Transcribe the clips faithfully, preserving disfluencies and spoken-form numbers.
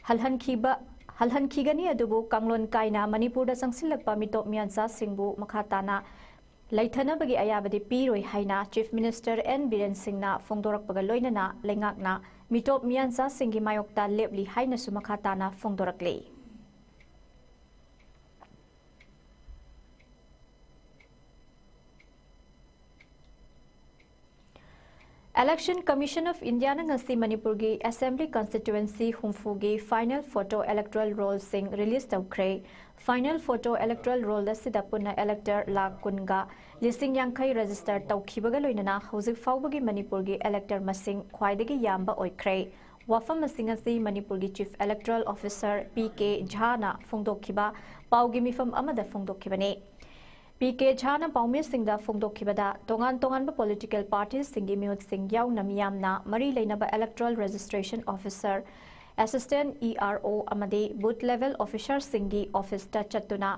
ꯍꯜꯍꯟꯈꯤꯕ ꯍꯜꯍꯟꯈꯤꯒꯅꯤ, ꯑꯗꯨꯕꯨ ꯀꯥꯡꯂꯣꯟ ꯀꯥꯏꯅ ꯃꯅꯤꯄꯨꯔꯗ ꯆꯪꯁꯤꯜꯂꯛꯄ ꯃꯤꯇꯣꯞ ꯃꯤꯌꯥꯟꯆꯥꯁꯤꯡꯕꯨ ꯃꯈꯥ ꯇꯥꯅ ꯂꯩꯊꯅꯕꯒꯤ ꯑꯌꯥꯕꯗꯤ ꯄꯤꯔꯣꯏ ꯍꯥꯏꯅ Chief Minister N ꯕꯤꯔꯦꯟ ꯁꯤꯡꯅ ꯐꯣꯡꯗꯣꯔꯛꯄꯒ ꯂꯣꯏꯅꯅ ꯂꯩꯉꯥꯛꯅ ꯃꯤꯇꯣꯞ ꯃꯤꯌꯥꯟꯆꯥꯁꯤꯡꯒꯤ ꯃꯥꯌꯣꯛꯇ ꯂꯦꯞꯂꯤ ꯍꯥꯏꯅꯁꯨ ꯃꯈꯥ ꯇꯥꯅ ꯐꯣꯡꯗꯣꯔꯛꯂꯤ꯫ Election Commission of Indiaꯅ ꯉꯁꯤ ꯃꯅꯤꯄꯨꯔꯒꯤ Assembly Constituency ꯍꯨꯝꯐꯨꯒꯤ Final Photo Electoral Rollꯁꯤꯡ release ꯇꯧꯈ꯭ꯔꯦ꯫ Final Photo Electoral Roll ꯑꯁꯤꯗ ꯄꯨꯟꯅ elector ꯂꯥꯈ ꯀꯨꯟꯒ ꯂꯤꯁꯤꯡ ꯌꯥꯡꯈꯩ register ꯇꯧꯈꯤꯕꯒ ꯂꯣꯏꯅꯅ ꯍꯧꯖꯤꯛ ꯐꯥꯎꯕꯒꯤ ꯃꯅꯤꯄꯨꯔꯒꯤ elector ꯃꯁꯤꯡ ꯈ꯭ꯋꯥꯏꯗꯒꯤ ꯌꯥꯝꯕ ꯑꯣꯏꯈ꯭ꯔꯦ꯫ ꯋꯥꯐꯝ ꯑꯁꯤꯡ ꯑꯁꯤ ꯃꯅꯤꯄꯨꯔꯒꯤ Chief Electoral Officer P K ꯖꯥꯅ ꯐꯣꯡꯗꯣꯛꯈꯤꯕ ꯄꯥꯎꯒꯤ ꯃꯤꯐꯝ ꯑꯃꯗ ꯐꯣꯡꯗꯣꯛꯈꯤꯕꯅꯤ꯫ ꯄꯤ ꯀꯦ ꯖꯥꯅ ꯄꯥꯎꯃꯤꯁꯤꯡꯗ ꯐꯣꯡꯗꯣꯛꯈꯤꯕꯗ, ꯇꯣꯉꯥꯟ ꯇꯣꯉꯥꯟꯕ political partyꯁꯤꯡꯒꯤ ꯃꯤꯍꯨꯠꯁꯤꯡ ꯌꯥꯎꯅ ꯃꯤꯌꯥꯝꯅ ꯃꯔꯤ ꯂꯩꯅꯕ Electoral Registration Officer, Assistant E R O ꯑꯃꯗꯤ Booth Level Officerꯁꯤꯡꯒꯤ officeꯇ ꯆꯠꯇꯨꯅ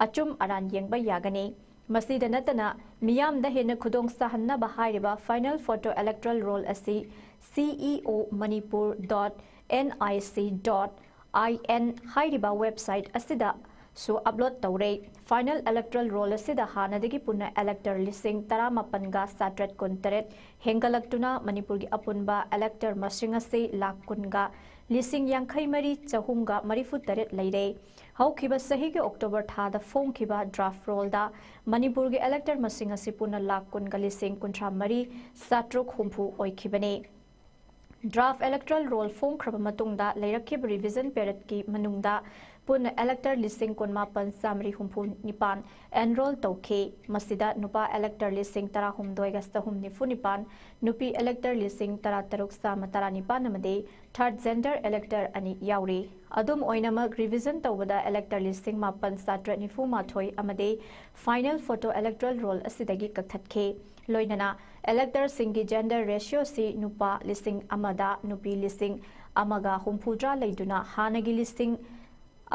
ꯑꯆꯨꯝ ꯑꯔꯥꯟ ꯌꯦꯡꯕ ꯌꯥꯒꯅꯤ꯫ ꯃꯁꯤꯗ ꯅꯠꯇꯅ, ꯃꯤꯌꯥꯝꯗ ꯍꯦꯟꯅ ꯈꯨꯗꯣꯡ ꯆꯥꯍꯟꯅꯕ ꯍꯥꯏꯔꯤꯕ Final Photo Electoral Roll ꯑꯁꯤ C E O Manipur dot N I C dot I N ꯍꯥꯏꯔꯤꯕ website ꯑꯁꯤꯗꯁꯨ upload ꯇꯧꯔꯦ꯫ Final Electoral Roll ꯑꯁꯤꯗ ꯍꯥꯟꯅꯗꯒꯤ ꯄꯨꯟꯅ elector ꯂꯤꯁꯤꯡ ꯇꯔꯥꯃꯥꯄꯟꯒ ꯆꯥꯇ꯭ꯔꯦꯠ ꯀꯨꯟꯇꯔꯦꯠ ꯍꯦꯟꯒꯠꯂꯛꯇꯨꯅ ꯃꯅꯤꯄꯨꯔꯒꯤ ꯑꯄꯨꯟꯕ elector ꯃꯁꯤꯡ ꯑꯁꯤ ꯂꯥꯈ ꯀꯨꯟꯒ ꯂꯤꯁꯤꯡ ꯌꯥꯡꯈꯩ ꯃꯔꯤ ꯆꯍꯨꯝꯒ ꯃꯔꯤꯐꯨ ꯇꯔꯦꯠ ꯂꯩꯔꯦ꯫ ꯍꯧꯈꯤꯕ ꯆꯍꯤꯒꯤ October ꯊꯥꯗ ꯐꯣꯡꯈꯤꯕ draft rollꯗ ꯃꯅꯤꯄꯨꯔꯒꯤ elector ꯃꯁꯤꯡ ꯑꯁꯤ ꯄꯨꯟꯅ ꯂꯥꯈ ꯀꯨꯟꯒ ꯂꯤꯁꯤꯡ ꯀꯨꯟꯊ꯭ꯔꯥ ꯃꯔꯤ ꯆꯥꯇ꯭ꯔꯨꯛ ꯍꯨꯝꯐꯨ ꯑꯣꯏꯈꯤꯕꯅꯤ꯫ Draft electoral roll ꯐꯣꯡꯈ꯭ꯔꯕ ꯃꯇꯨꯡꯗ ꯂꯩꯔꯛꯈꯤꯕ revision periodꯀꯤ ꯃꯅꯨꯡꯗ ꯄꯨꯟꯅ elector ꯂꯤꯁꯤꯡ ꯀꯨꯟꯃꯥꯄꯟ ꯆꯥꯃꯔꯤ ꯍꯨꯝꯐꯨ ꯅꯤꯄꯥꯟ enroll ꯇꯧꯈꯤ꯫ ꯃꯁꯤꯗ ꯅꯨꯄꯥ elector ꯂꯤꯁꯤꯡ ꯇꯔꯥꯍꯨꯝꯗꯣꯏꯒ ꯆꯍꯨꯝ ꯅꯤꯐꯨ ꯅꯤꯄꯥꯟ, ꯅꯨꯄꯤ elector ꯂꯤꯁꯤꯡ ꯇꯔꯥꯇꯔꯨꯛ ꯆꯥꯝꯃ ꯇꯔꯥꯅꯤꯄꯥꯟ ꯑꯃꯗꯤ third gender elector ꯑꯅꯤ ꯌꯥꯎꯔꯤ꯫ ꯑꯗꯨꯝ ꯑꯣꯏꯅꯃꯛ, revision ꯇꯧꯕꯗ elector ꯂꯤꯁꯤꯡ ꯃꯥꯄꯟ ꯆꯥꯇ꯭ꯔꯦꯠ ꯅꯤꯐꯨ ꯃꯥꯊꯣꯏ ꯑꯃꯗꯤ final photo electoral roll ꯑꯁꯤꯗꯒꯤ ꯀꯛꯊꯠꯈꯤ꯫ ꯂꯣꯏꯅꯅ electorꯁꯤꯡꯒꯤ gender ratioꯁꯤ ꯅꯨꯄꯥ ꯂꯤꯁꯤꯡ ꯑꯃꯗ ꯅꯨꯄꯤ ꯂꯤꯁꯤꯡ ꯑꯃꯒ ꯍꯨꯝꯐꯨꯇꯔꯥ ꯂꯩꯗꯨꯅ ꯍꯥꯟꯅꯒꯤ ꯂꯤꯁꯤꯡ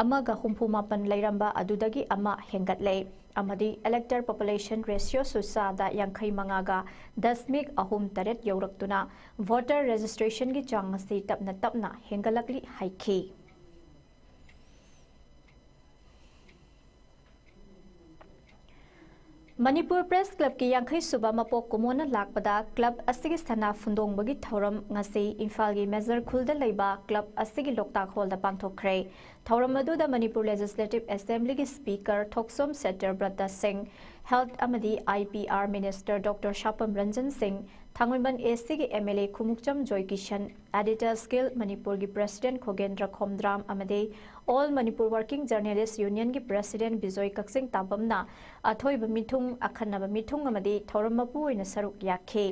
ꯑꯃꯒ ꯍꯨꯝꯐꯨ ꯃꯥꯄꯟ ꯂꯩꯔꯝꯕ ꯑꯗꯨꯗꯒꯤ ꯑꯃ ꯍꯦꯟꯒꯠꯂꯦ꯫ ꯑꯃꯗꯤ elector population ratioꯁꯨ ꯆꯥꯗ ꯌꯥꯡꯈꯩ ꯃꯉꯥꯒ ꯗꯁꯃꯤꯛ ꯑꯍꯨꯝ ꯇꯔꯦꯠ ꯌꯧꯔꯛꯇꯨꯅ voter registrationꯒꯤ ꯆꯥꯡ ꯑꯁꯤ ꯇꯞꯅ ꯇꯞꯅ ꯍꯦꯟꯒꯠꯂꯛꯂꯤ ꯍꯥꯏꯈꯤ꯫ ꯃꯅꯤꯄꯨꯔ ꯄ꯭ꯔꯦꯁ ꯀ꯭ꯂꯕꯀꯤ ꯌꯥꯡꯈꯩ ꯁꯨꯕ ꯃꯄꯣꯛ ꯀꯨꯝꯑꯣꯟꯅ ꯂꯥꯛꯄꯗ ꯀ꯭ꯂꯕ ꯑꯁꯤꯒꯤ ꯁꯅꯥ ꯐꯨꯟꯗꯣꯡꯕꯒꯤ ꯊꯧꯔꯝ ꯉꯁꯤ ꯏꯝꯐꯥꯜꯒꯤ ꯃꯦꯖꯔ ꯈꯨꯜꯗ ꯂꯩꯕ ꯀ꯭ꯂꯕ ꯑꯁꯤꯒꯤ ꯂꯣꯛꯇꯥꯛ ꯍꯣꯜꯗ ꯄꯥꯡꯊꯣꯛꯈ꯭ꯔꯦ꯫ ꯊꯧꯔꯝ ꯑꯗꯨꯗ ꯃꯅꯤꯄꯨꯔ ꯂꯦꯖꯤꯁꯂꯦꯇꯤꯚ ꯑꯦꯁꯦꯝꯕ꯭ꯂꯤꯒꯤ ꯁ꯭ꯄꯤꯀꯔ ꯊꯣꯛꯆꯣꯝ ꯁꯦꯇ꯭ꯌꯕ꯭ꯔꯇ ꯁꯤꯡ, ꯍꯦꯜꯊ ꯑꯃꯗꯤ I P R minister doctor Sapam Ranjan ꯁꯤꯡ, ꯊꯥꯡꯃꯩꯕꯟ ꯑꯦ ꯁꯤꯒꯤ ꯑꯦꯝ ꯑꯦꯜ ꯑꯦ ꯈꯨꯃꯨꯛꯆꯝ ꯖꯣꯏ ꯀꯤꯁꯟ, ꯑꯦꯗꯤꯇꯔꯁ ꯒꯤꯜ ꯃꯅꯤꯄꯨꯔꯒꯤ ꯄ꯭ꯔꯦꯁꯤꯗꯦꯟꯠ ꯈꯣꯒꯦꯟꯗ꯭ꯔ ꯈꯣꯝꯗ꯭ꯔꯥꯝ ꯑꯃꯗꯤ ꯑꯣꯜ ꯃꯅꯤꯄꯨꯔ ꯋꯥꯔꯀꯤꯡ ꯖꯔꯅꯦꯂꯤꯁ ꯌꯨꯅꯤꯌꯟꯒꯤ ꯄ꯭ꯔꯦꯁꯤꯗꯦꯟꯠ ꯕꯤꯖꯣꯏ ꯀꯛꯆꯤꯡ ꯇꯥꯕꯝꯅ ꯑꯊꯣꯏꯕ ꯃꯤꯊꯨꯡ, ꯑꯈꯟꯅꯕ ꯃꯤꯊꯨꯡ ꯑꯃꯗꯤ ꯊꯧꯔꯝ ꯃꯄꯨ ꯑꯣꯏꯅ ꯁꯔꯨꯛ ꯌꯥꯈꯤ꯫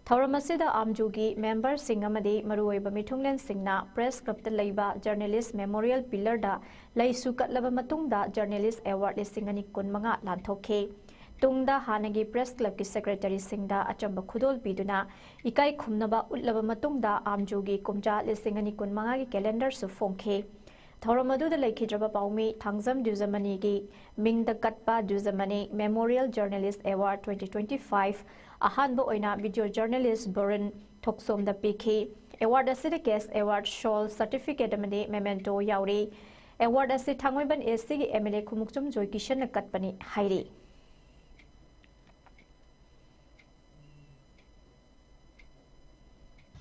ꯊꯧꯔꯝ ꯑꯁꯤꯗ ꯑꯥꯝꯖꯨꯒꯤ ꯃꯦꯝꯕꯔꯁꯤꯡ ꯑꯃꯗꯤ ꯃꯔꯨꯑꯣꯏꯕ ꯃꯤꯊꯨꯡꯂꯦꯟꯁꯤꯡꯅ ꯄ꯭ꯔꯦꯁ ꯀ꯭ꯂꯕꯇ ꯂꯩꯕ ꯖꯔꯅꯦꯂꯤꯁ ꯃꯦꯃꯣꯔꯤꯌꯦꯜ ꯄꯤꯂꯔꯗ ꯂꯩꯁꯨ ꯀꯠꯂꯕ ꯃꯇꯨꯡꯗ ꯖꯔꯅꯦꯂꯤꯁ ꯑꯦꯋꯥꯔꯗ ꯂꯤꯁꯤꯡ ꯑꯅꯤ ꯀꯨꯟꯃꯉꯥ ꯂꯥꯟꯊꯣꯛꯈꯤ꯫ ꯇꯨꯡꯗ ꯍꯥꯟꯅꯒꯤ ꯄ꯭ꯔꯦꯁ ꯀ꯭ꯂꯕꯀꯤ ꯁꯦꯀ꯭ꯔꯦꯇꯔꯤꯁꯤꯡꯗ ꯑꯆꯝꯕ ꯈꯨꯗꯣꯜ ꯄꯤꯗꯨꯅ ꯏꯀꯥꯏ ꯈꯨꯝꯅꯕ ꯎꯠꯂꯕ ꯃꯇꯨꯡꯗ ꯑꯥꯝꯖꯨꯒꯤ ꯀꯨꯝꯖꯥ ꯂꯤꯁꯤꯡ ꯑꯅꯤ ꯀꯨꯟꯃꯉꯥꯒꯤ ꯀꯦꯂꯦꯟꯗꯔꯁꯨ ꯐꯣꯡꯈꯤ꯫ ꯊꯧꯔꯝ ꯑꯗꯨꯗ ꯂꯩꯈꯤꯗ꯭ꯔꯕ ꯄꯥꯎꯃꯤ ꯊꯥꯡꯖꯝ ꯗ꯭ꯌꯨꯖꯃꯅꯤꯒꯤ ꯃꯤꯡꯗ ꯀꯠꯄ Dwijamani memorial journalism award twenty twenty-five ꯑꯍꯥꯟꯕ ꯑꯣꯏꯅ ꯚꯤꯗꯤꯑꯣ ꯖꯔꯅꯦꯂꯤꯁ ꯕꯣꯔꯤꯟ ꯊꯣꯛꯆꯣꯝꯗ ꯄꯤꯈꯤ꯫ ꯑꯦꯋꯥꯔꯗ ꯑꯁꯤꯗ ꯀꯦꯁ ꯑꯦꯋꯥꯔꯗ, ꯁꯣꯜ, ꯁꯔꯇꯤꯐꯤꯀꯦꯠ ꯑꯃꯗꯤ ꯃꯦꯃꯦꯟꯇꯣ ꯌꯥꯎꯔꯤ꯫ ꯑꯦꯋꯥꯔꯗ ꯑꯁꯤ ꯊꯥꯡꯃꯩꯕꯟ ꯑꯦ ꯁꯤꯒꯤ ꯑꯦꯝ ꯑꯦꯜ ꯑꯦ ꯈꯨꯃꯨꯛꯆꯝ ꯖꯣꯏ ꯀꯤꯁꯟꯅ ꯀꯠꯄꯅꯤ ꯍꯥꯏꯔꯤ꯫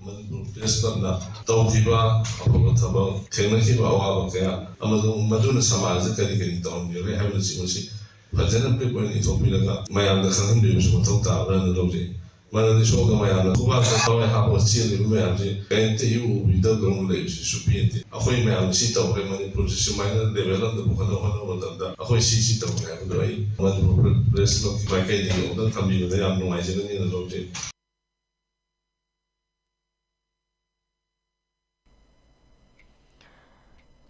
ꯃꯅꯤꯄꯨꯔ ꯄ꯭ꯔꯦꯁ ꯀ꯭ꯂꯕꯅ ꯇꯧꯈꯤꯕ ꯑꯐꯕ ꯊꯕꯛ, ꯊꯦꯡꯅꯈꯤꯕ ꯑꯋꯥꯕ ꯀꯌꯥ, ꯑꯃꯁꯨꯡ ꯃꯗꯨꯅ ꯁꯃꯥꯖꯗ ꯀꯔꯤ ꯀꯔꯤ ꯇꯧꯍꯟꯕꯤꯔꯦ ꯍꯥꯏꯕꯅꯆꯤꯡꯕꯁꯤ ꯐꯖꯅ ꯕ꯭ꯔꯤꯐ ꯑꯣꯏꯅ ꯏꯊꯣꯛꯄꯤꯔꯒ ꯃꯌꯥꯝꯗ ꯈꯪꯍꯟꯕꯤꯕꯁꯨ ꯃꯊꯧ ꯇꯥꯕ꯭ꯔꯥꯅ ꯂꯧꯖꯩ꯫ ꯃꯔꯝꯗꯤ ꯁꯣꯝꯗ ꯃꯌꯥꯝꯅ ꯈꯨꯕꯥꯛꯇ ꯊꯋꯥꯏ ꯍꯥꯞꯄꯒ ꯆꯦꯜꯂꯤꯕ ꯃꯌꯥꯝꯁꯤ ꯀꯔꯤꯝꯇ ꯏꯎ ꯎꯕꯤꯗꯕꯗꯧꯅ ꯂꯩꯕꯁꯤꯁꯨ ꯄꯦꯟꯗꯦ꯫ ꯑꯩꯈꯣꯏ ꯃꯌꯥꯝꯅ ꯁꯤ ꯇꯧꯈ꯭ꯔꯦ, ꯃꯅꯤꯄꯨꯔꯁꯤ ꯁꯨꯃꯥꯏꯅ ꯂꯦꯚꯦꯜ ꯑꯃꯗ ꯄꯨꯈꯠꯅꯕ ꯍꯣꯠꯅꯕ ꯃꯇꯝꯗ ꯑꯩꯈꯣꯏ ꯁꯤ ꯁꯤ ꯇꯧꯈ꯭ꯔꯦ ꯍꯥꯏꯕꯗꯣ ꯑꯩ ꯃꯅꯤꯄꯨꯔ ꯄ꯭ꯔꯦꯁ ꯀ꯭ꯂꯕꯀꯤ ꯃꯥꯏꯀꯩꯗꯒꯤ ꯑꯃꯨꯛꯇꯪ ꯊꯝꯕꯤꯕꯗ ꯌꯥꯝ ꯅꯨꯡꯉꯥꯏꯖꯒꯅꯤꯅ ꯂꯧꯖꯩ꯫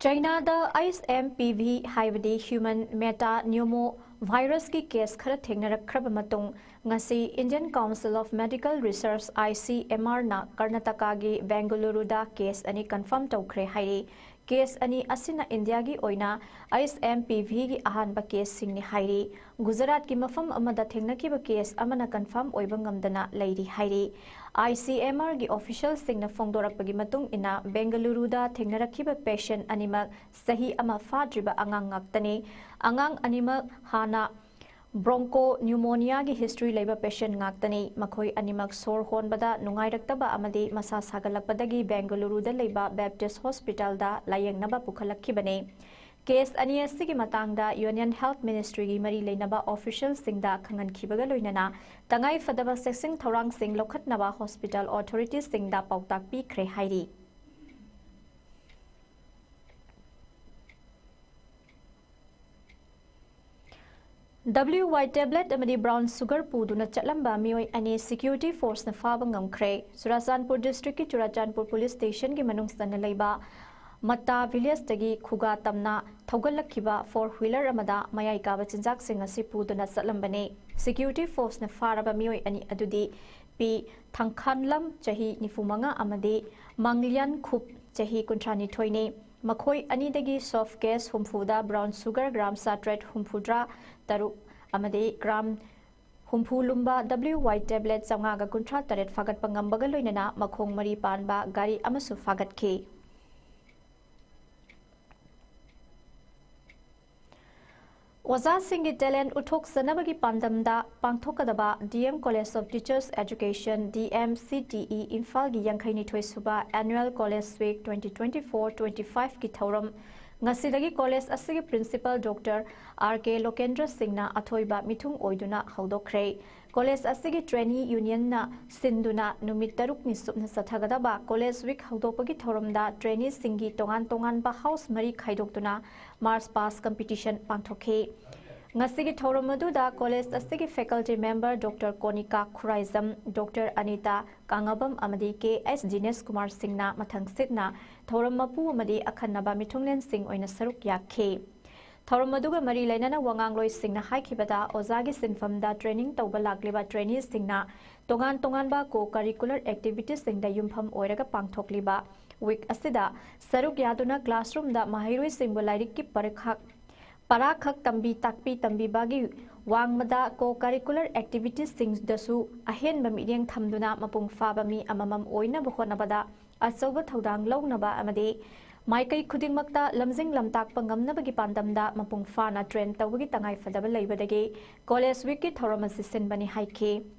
ꯆꯥꯏꯅꯥꯗ ꯑꯩꯆ ꯑꯦꯝ ꯄꯤ ꯚꯤ ꯍꯥꯏꯕꯗꯤ ꯍ꯭ꯌꯨꯃꯦꯟ ꯃꯦꯇꯥ ꯅ꯭ꯌꯨꯃꯣ ꯚꯥꯏꯔꯁꯀꯤ ꯀꯦꯁ ꯈꯔ ꯊꯦꯡꯅꯔꯛꯈ꯭ꯔꯕ ꯃꯇꯨꯡ, ꯉꯁꯤ Indian Council of Medical Research, I C M R ꯅ ꯀꯔꯅꯥꯇꯀꯥꯒꯤ ꯕꯦꯡꯒꯂꯨꯔꯨꯗ ꯀꯦꯁ ꯑꯅꯤ ꯀꯟꯐꯥꯔꯝ ꯇꯧꯈ꯭ꯔꯦ ꯍꯥꯏꯔꯤ꯫ ꯀꯦꯁ ꯑꯅꯤ ꯑꯁꯤꯅ ꯏꯟꯗꯤꯌꯥꯒꯤ ꯑꯣꯏꯅ ꯑꯩꯆ ꯑꯦꯝ ꯄꯤ ꯚꯤꯒꯤ ꯑꯍꯥꯟꯕ ꯀꯦꯁꯁꯤꯡꯅꯤ ꯍꯥꯏꯔꯤ꯫ ꯒꯨꯖꯔꯥꯠꯀꯤ ꯃꯐꯝ ꯑꯃꯗ ꯊꯦꯡꯅꯈꯤꯕ ꯀꯦꯁ ꯑꯃꯅ ꯀꯟꯐꯥꯔꯝ ꯑꯣꯏꯕ ꯉꯝꯗꯅ ꯂꯩꯔꯤ ꯍꯥꯏꯔꯤ꯫ ꯑꯥꯏ ꯁꯤ ꯑꯦꯝ ꯑꯥꯔꯒꯤ ꯑꯣꯐꯤꯁꯤꯌꯦꯜꯁꯤꯡꯅ ꯐꯣꯡꯗꯣꯔꯛꯄꯒꯤ ꯃꯇꯨꯡ ꯏꯟꯅ, ꯕꯦꯡꯒꯂꯨꯔꯨꯗ ꯊꯦꯡꯅꯔꯛꯈꯤꯕ ꯄꯦꯁꯦꯟꯠ ꯑꯅꯤꯃꯛ ꯆꯍꯤ ꯑꯃ ꯐꯥꯗ꯭ꯔꯤꯕ ꯑꯉꯥꯡ ꯉꯥꯛꯇꯅꯤ꯫ ꯑꯉꯥꯡ ꯑꯅꯤꯃꯛ ꯍꯥꯟꯅ Bronchopneumonia ꯒꯤ history ꯂꯩꯕ patient ꯉꯥꯛꯇꯅꯤ꯫ ꯃꯈꯣꯏ ꯑꯅꯤꯃꯛ ꯁꯣꯔ ꯍꯣꯟꯕꯗ ꯅꯨꯡꯉꯥꯏꯔꯛꯇꯕ ꯑꯃꯗꯤ ꯃꯁꯥ ꯁꯥꯒꯠꯂꯛꯄꯗꯒꯤ ꯕꯦꯡꯒꯂꯨꯔꯨꯗ ꯂꯩꯕ Baptist Hospital ꯗ ꯂꯥꯌꯦꯡꯅꯕ ꯄꯨꯈꯠꯂꯛꯈꯤꯕꯅꯤ꯫ Case ꯑꯅꯤ ꯑꯁꯤꯒꯤ ꯃꯇꯥꯡꯗ Union Health Ministry ꯒꯤ ꯃꯔꯤ ꯂꯩꯅꯕ official ꯁꯤꯡꯗ ꯈꯪꯍꯟꯈꯤꯕꯒ ꯂꯣꯏꯅꯅ ꯇꯉꯥꯏ ꯐꯗꯕ ꯆꯦꯛꯁꯤꯟ ꯊꯧꯔꯥꯡꯁꯤꯡ ꯂꯧꯈꯠꯅꯕ hospital authorities ꯁꯤꯡꯗ ꯄꯥꯎꯇꯥꯛ ꯄꯤꯈ꯭ꯔꯦ ꯍꯥꯏꯔꯤ꯫ W Y tablet ꯑꯃꯗꯤ brown sugar ꯄꯨꯗꯨꯅ ꯆꯠꯂꯝꯕ ꯃꯤꯑꯣꯏ ꯑꯅꯤ security force ꯅ ꯐꯥꯕ ꯉꯝꯈ꯭ꯔꯦ꯫ ꯆꯨꯔꯥꯆꯥꯟꯄꯨꯔ district ꯀꯤ ꯆꯨꯔꯥꯆꯥꯟꯄꯨꯔ police station ꯒꯤ ꯃꯅꯨꯡ ꯆꯟꯅ ꯂꯩꯕ ꯃꯠꯇꯥ village ꯇꯒꯤ ꯈꯨꯒꯥ ꯇꯝꯅ ꯊꯧꯒꯠꯂꯛꯈꯤꯕ four wheeler ꯑꯃꯗ ꯃꯌꯥꯏ ꯀꯥꯕ ꯆꯤꯟꯖꯥꯛꯁꯤꯡ ꯑꯁꯤ ꯄꯨꯗꯨꯅ ꯆꯠꯂꯝꯕꯅꯤ꯫ Security force ꯅ ꯐꯥꯔꯕ ꯃꯤꯑꯣꯏ ꯑꯅꯤ ꯑꯗꯨꯗꯤ ꯄꯤ ꯊꯥꯡꯈꯥꯟꯂꯝ, ꯆꯍꯤ ꯅꯤꯐꯨ ꯃꯉꯥ, ꯑꯃꯗꯤ ꯃꯥꯡꯂꯤꯌꯥꯟ ꯈꯨꯞ, ꯆꯍꯤ ꯀꯨꯟꯊ꯭ꯔꯥ ꯅꯤꯊꯣꯏꯅꯤ꯫ ꯃꯈꯣꯏ ꯑꯅꯤꯗꯒꯤ soft cash ꯍꯨꯝꯐꯨꯗ brown sugar gram ꯆꯥꯇ꯭ꯔꯦꯠ ꯍꯨꯝꯐꯨꯇꯔꯥ ꯇꯔꯨꯛ ꯑꯃꯗꯤ gram ꯍꯨꯝꯐꯨ ꯂꯨꯝꯕ W Y tablet ꯆꯥꯝꯃꯉꯥꯒ ꯀꯨꯟꯊ꯭ꯔꯥ ꯇꯔꯦꯠ ꯐꯥꯒꯠꯄ ꯉꯝꯕꯒ ꯂꯣꯏꯅꯅ ꯃꯈꯣꯡ ꯃꯔꯤ ꯄꯥꯟꯕ ꯒꯥꯔꯤ ꯑꯃꯁꯨ ꯐꯥꯒꯠꯈꯤ꯫ ꯑꯣꯖꯥꯁꯤꯡꯒꯤ talent ꯎꯠꯊꯣꯛꯆꯅꯕꯒꯤ ꯄꯥꯟꯗꯝꯗ ꯄꯥꯡꯊꯣꯛꯀꯗꯕ D M College of Teachers Education, D M C T E, ꯏꯝꯐꯥꯜꯒꯤ ꯌꯥꯡꯈꯩꯅꯤꯊꯣꯏ ꯁꯨꯕ Annual College Week twenty twenty-four twenty-five ꯀꯤ ꯊꯧꯔꯝ ꯉꯁꯤꯗꯒꯤ college ꯑꯁꯤꯒꯤ principal Doctor R K ꯂꯣꯀꯦꯟꯗ꯭ꯔ ꯁꯤꯡꯅ ꯑꯊꯣꯏꯕ ꯃꯤꯊꯨꯡ ꯑꯣꯏꯗꯨꯅ ꯍꯧꯗꯣꯛꯈ꯭ꯔꯦ꯫ College ꯑꯁꯤꯒꯤ trainee union ꯅ ꯁꯤꯟꯗꯨꯅ ꯅꯨꯃꯤꯠ ꯇꯔꯨꯛꯅꯤ ꯆꯨꯞꯅ ꯆꯠꯊꯒꯗꯕ College Week ꯍꯧꯗꯣꯛꯄꯒꯤ ꯊꯧꯔꯝꯗ trainee ꯁꯤꯡꯒꯤ ꯇꯣꯉꯥꯟ ꯇꯣꯉꯥꯟꯕ house ꯃꯔꯤ ꯈꯥꯏꯗꯣꯛꯇꯨꯅ march past competition ꯄꯥꯡꯊꯣꯛꯈꯤ꯫ ꯉꯁꯤꯒꯤ ꯊꯧꯔꯝ ꯑꯗꯨꯗ college ꯑꯁꯤꯒꯤ faculty member Doctor ꯀꯣꯅꯤꯀꯥ Khuraijam, Doctor Anita ꯀꯥꯉꯕꯝ ꯑꯃꯗꯤ K H ꯖꯤꯅꯦꯁ ꯀꯨꯃꯥꯔ ꯁꯤꯡꯅ ꯃꯊꯪꯁꯤꯠꯅ ꯊꯧꯔꯝ ꯃꯄꯨ ꯑꯃꯗꯤ ꯑꯈꯟꯅꯕ ꯃꯤꯊꯨꯡꯂꯦꯟꯁꯤꯡ ꯑꯣꯏꯅ ꯁꯔꯨꯛ ꯌꯥꯈꯤ꯫ ꯊꯧꯔꯝ ꯑꯗꯨꯒ ꯃꯔꯤ ꯂꯩꯅꯅ ꯋꯥꯉꯥꯡꯂꯣꯏꯁꯤꯡꯅ ꯍꯥꯏꯈꯤꯕꯗ, ꯑꯣꯖꯥꯒꯤ ꯁꯤꯟꯐꯝꯗ training ꯇꯧꯕ ꯂꯥꯛꯂꯤꯕ trainee ꯁꯤꯡꯅ ꯇꯣꯉꯥꯟ ꯇꯣꯉꯥꯟꯕ co-curricular activities ꯁꯤꯡꯗ ꯌꯨꯝꯐꯝ ꯑꯣꯏꯔꯒ ꯄꯥꯡꯊꯣꯛꯂꯤꯕ week ꯑꯁꯤꯗ ꯁꯔꯨꯛ ꯌꯥꯗꯨꯅ classroom ꯗ ꯃꯍꯩꯔꯣꯏꯁꯤꯡꯕꯨ ꯂꯥꯏꯔꯤꯛꯀꯤ ꯄꯔꯤꯈꯥ ꯄꯔꯥꯈꯛ ꯇꯝꯕꯤ ꯇꯥꯛꯄꯤ ꯇꯝꯕꯤꯕꯒꯤ ꯋꯥꯡꯃꯗ co-curricular activities ꯁꯤꯡꯗꯁꯨ ꯑꯍꯦꯟꯕ ꯃꯤꯠꯌꯦꯡ ꯊꯝꯗꯨꯅ ꯃꯄꯨꯡ ꯐꯥꯕ ꯃꯤ ꯑꯃꯃꯝ ꯑꯣꯏꯅꯕ ꯍꯣꯠꯅꯕꯗ ꯑꯆꯧꯕ ꯊꯧꯗꯥꯡ ꯂꯧꯅꯕ ꯑꯃꯗꯤ ꯃꯥꯏꯀꯩ ꯈꯨꯗꯤꯡꯃꯛꯇ ꯂꯝꯖꯤꯡ ꯂꯝꯇꯥꯛꯄ ꯉꯝꯅꯕꯒꯤ ꯄꯥꯟꯗꯝꯗ ꯃꯄꯨꯡ ꯐꯥꯅ train ꯇꯧꯕꯒꯤ ꯇꯉꯥꯏꯐꯗꯕ ꯂꯩꯕꯗꯒꯤ College Week ꯀꯤ ꯊꯧꯔꯝ ꯑꯁꯤ ꯁꯤꯟꯕꯅꯤ ꯍꯥꯏꯈꯤ꯫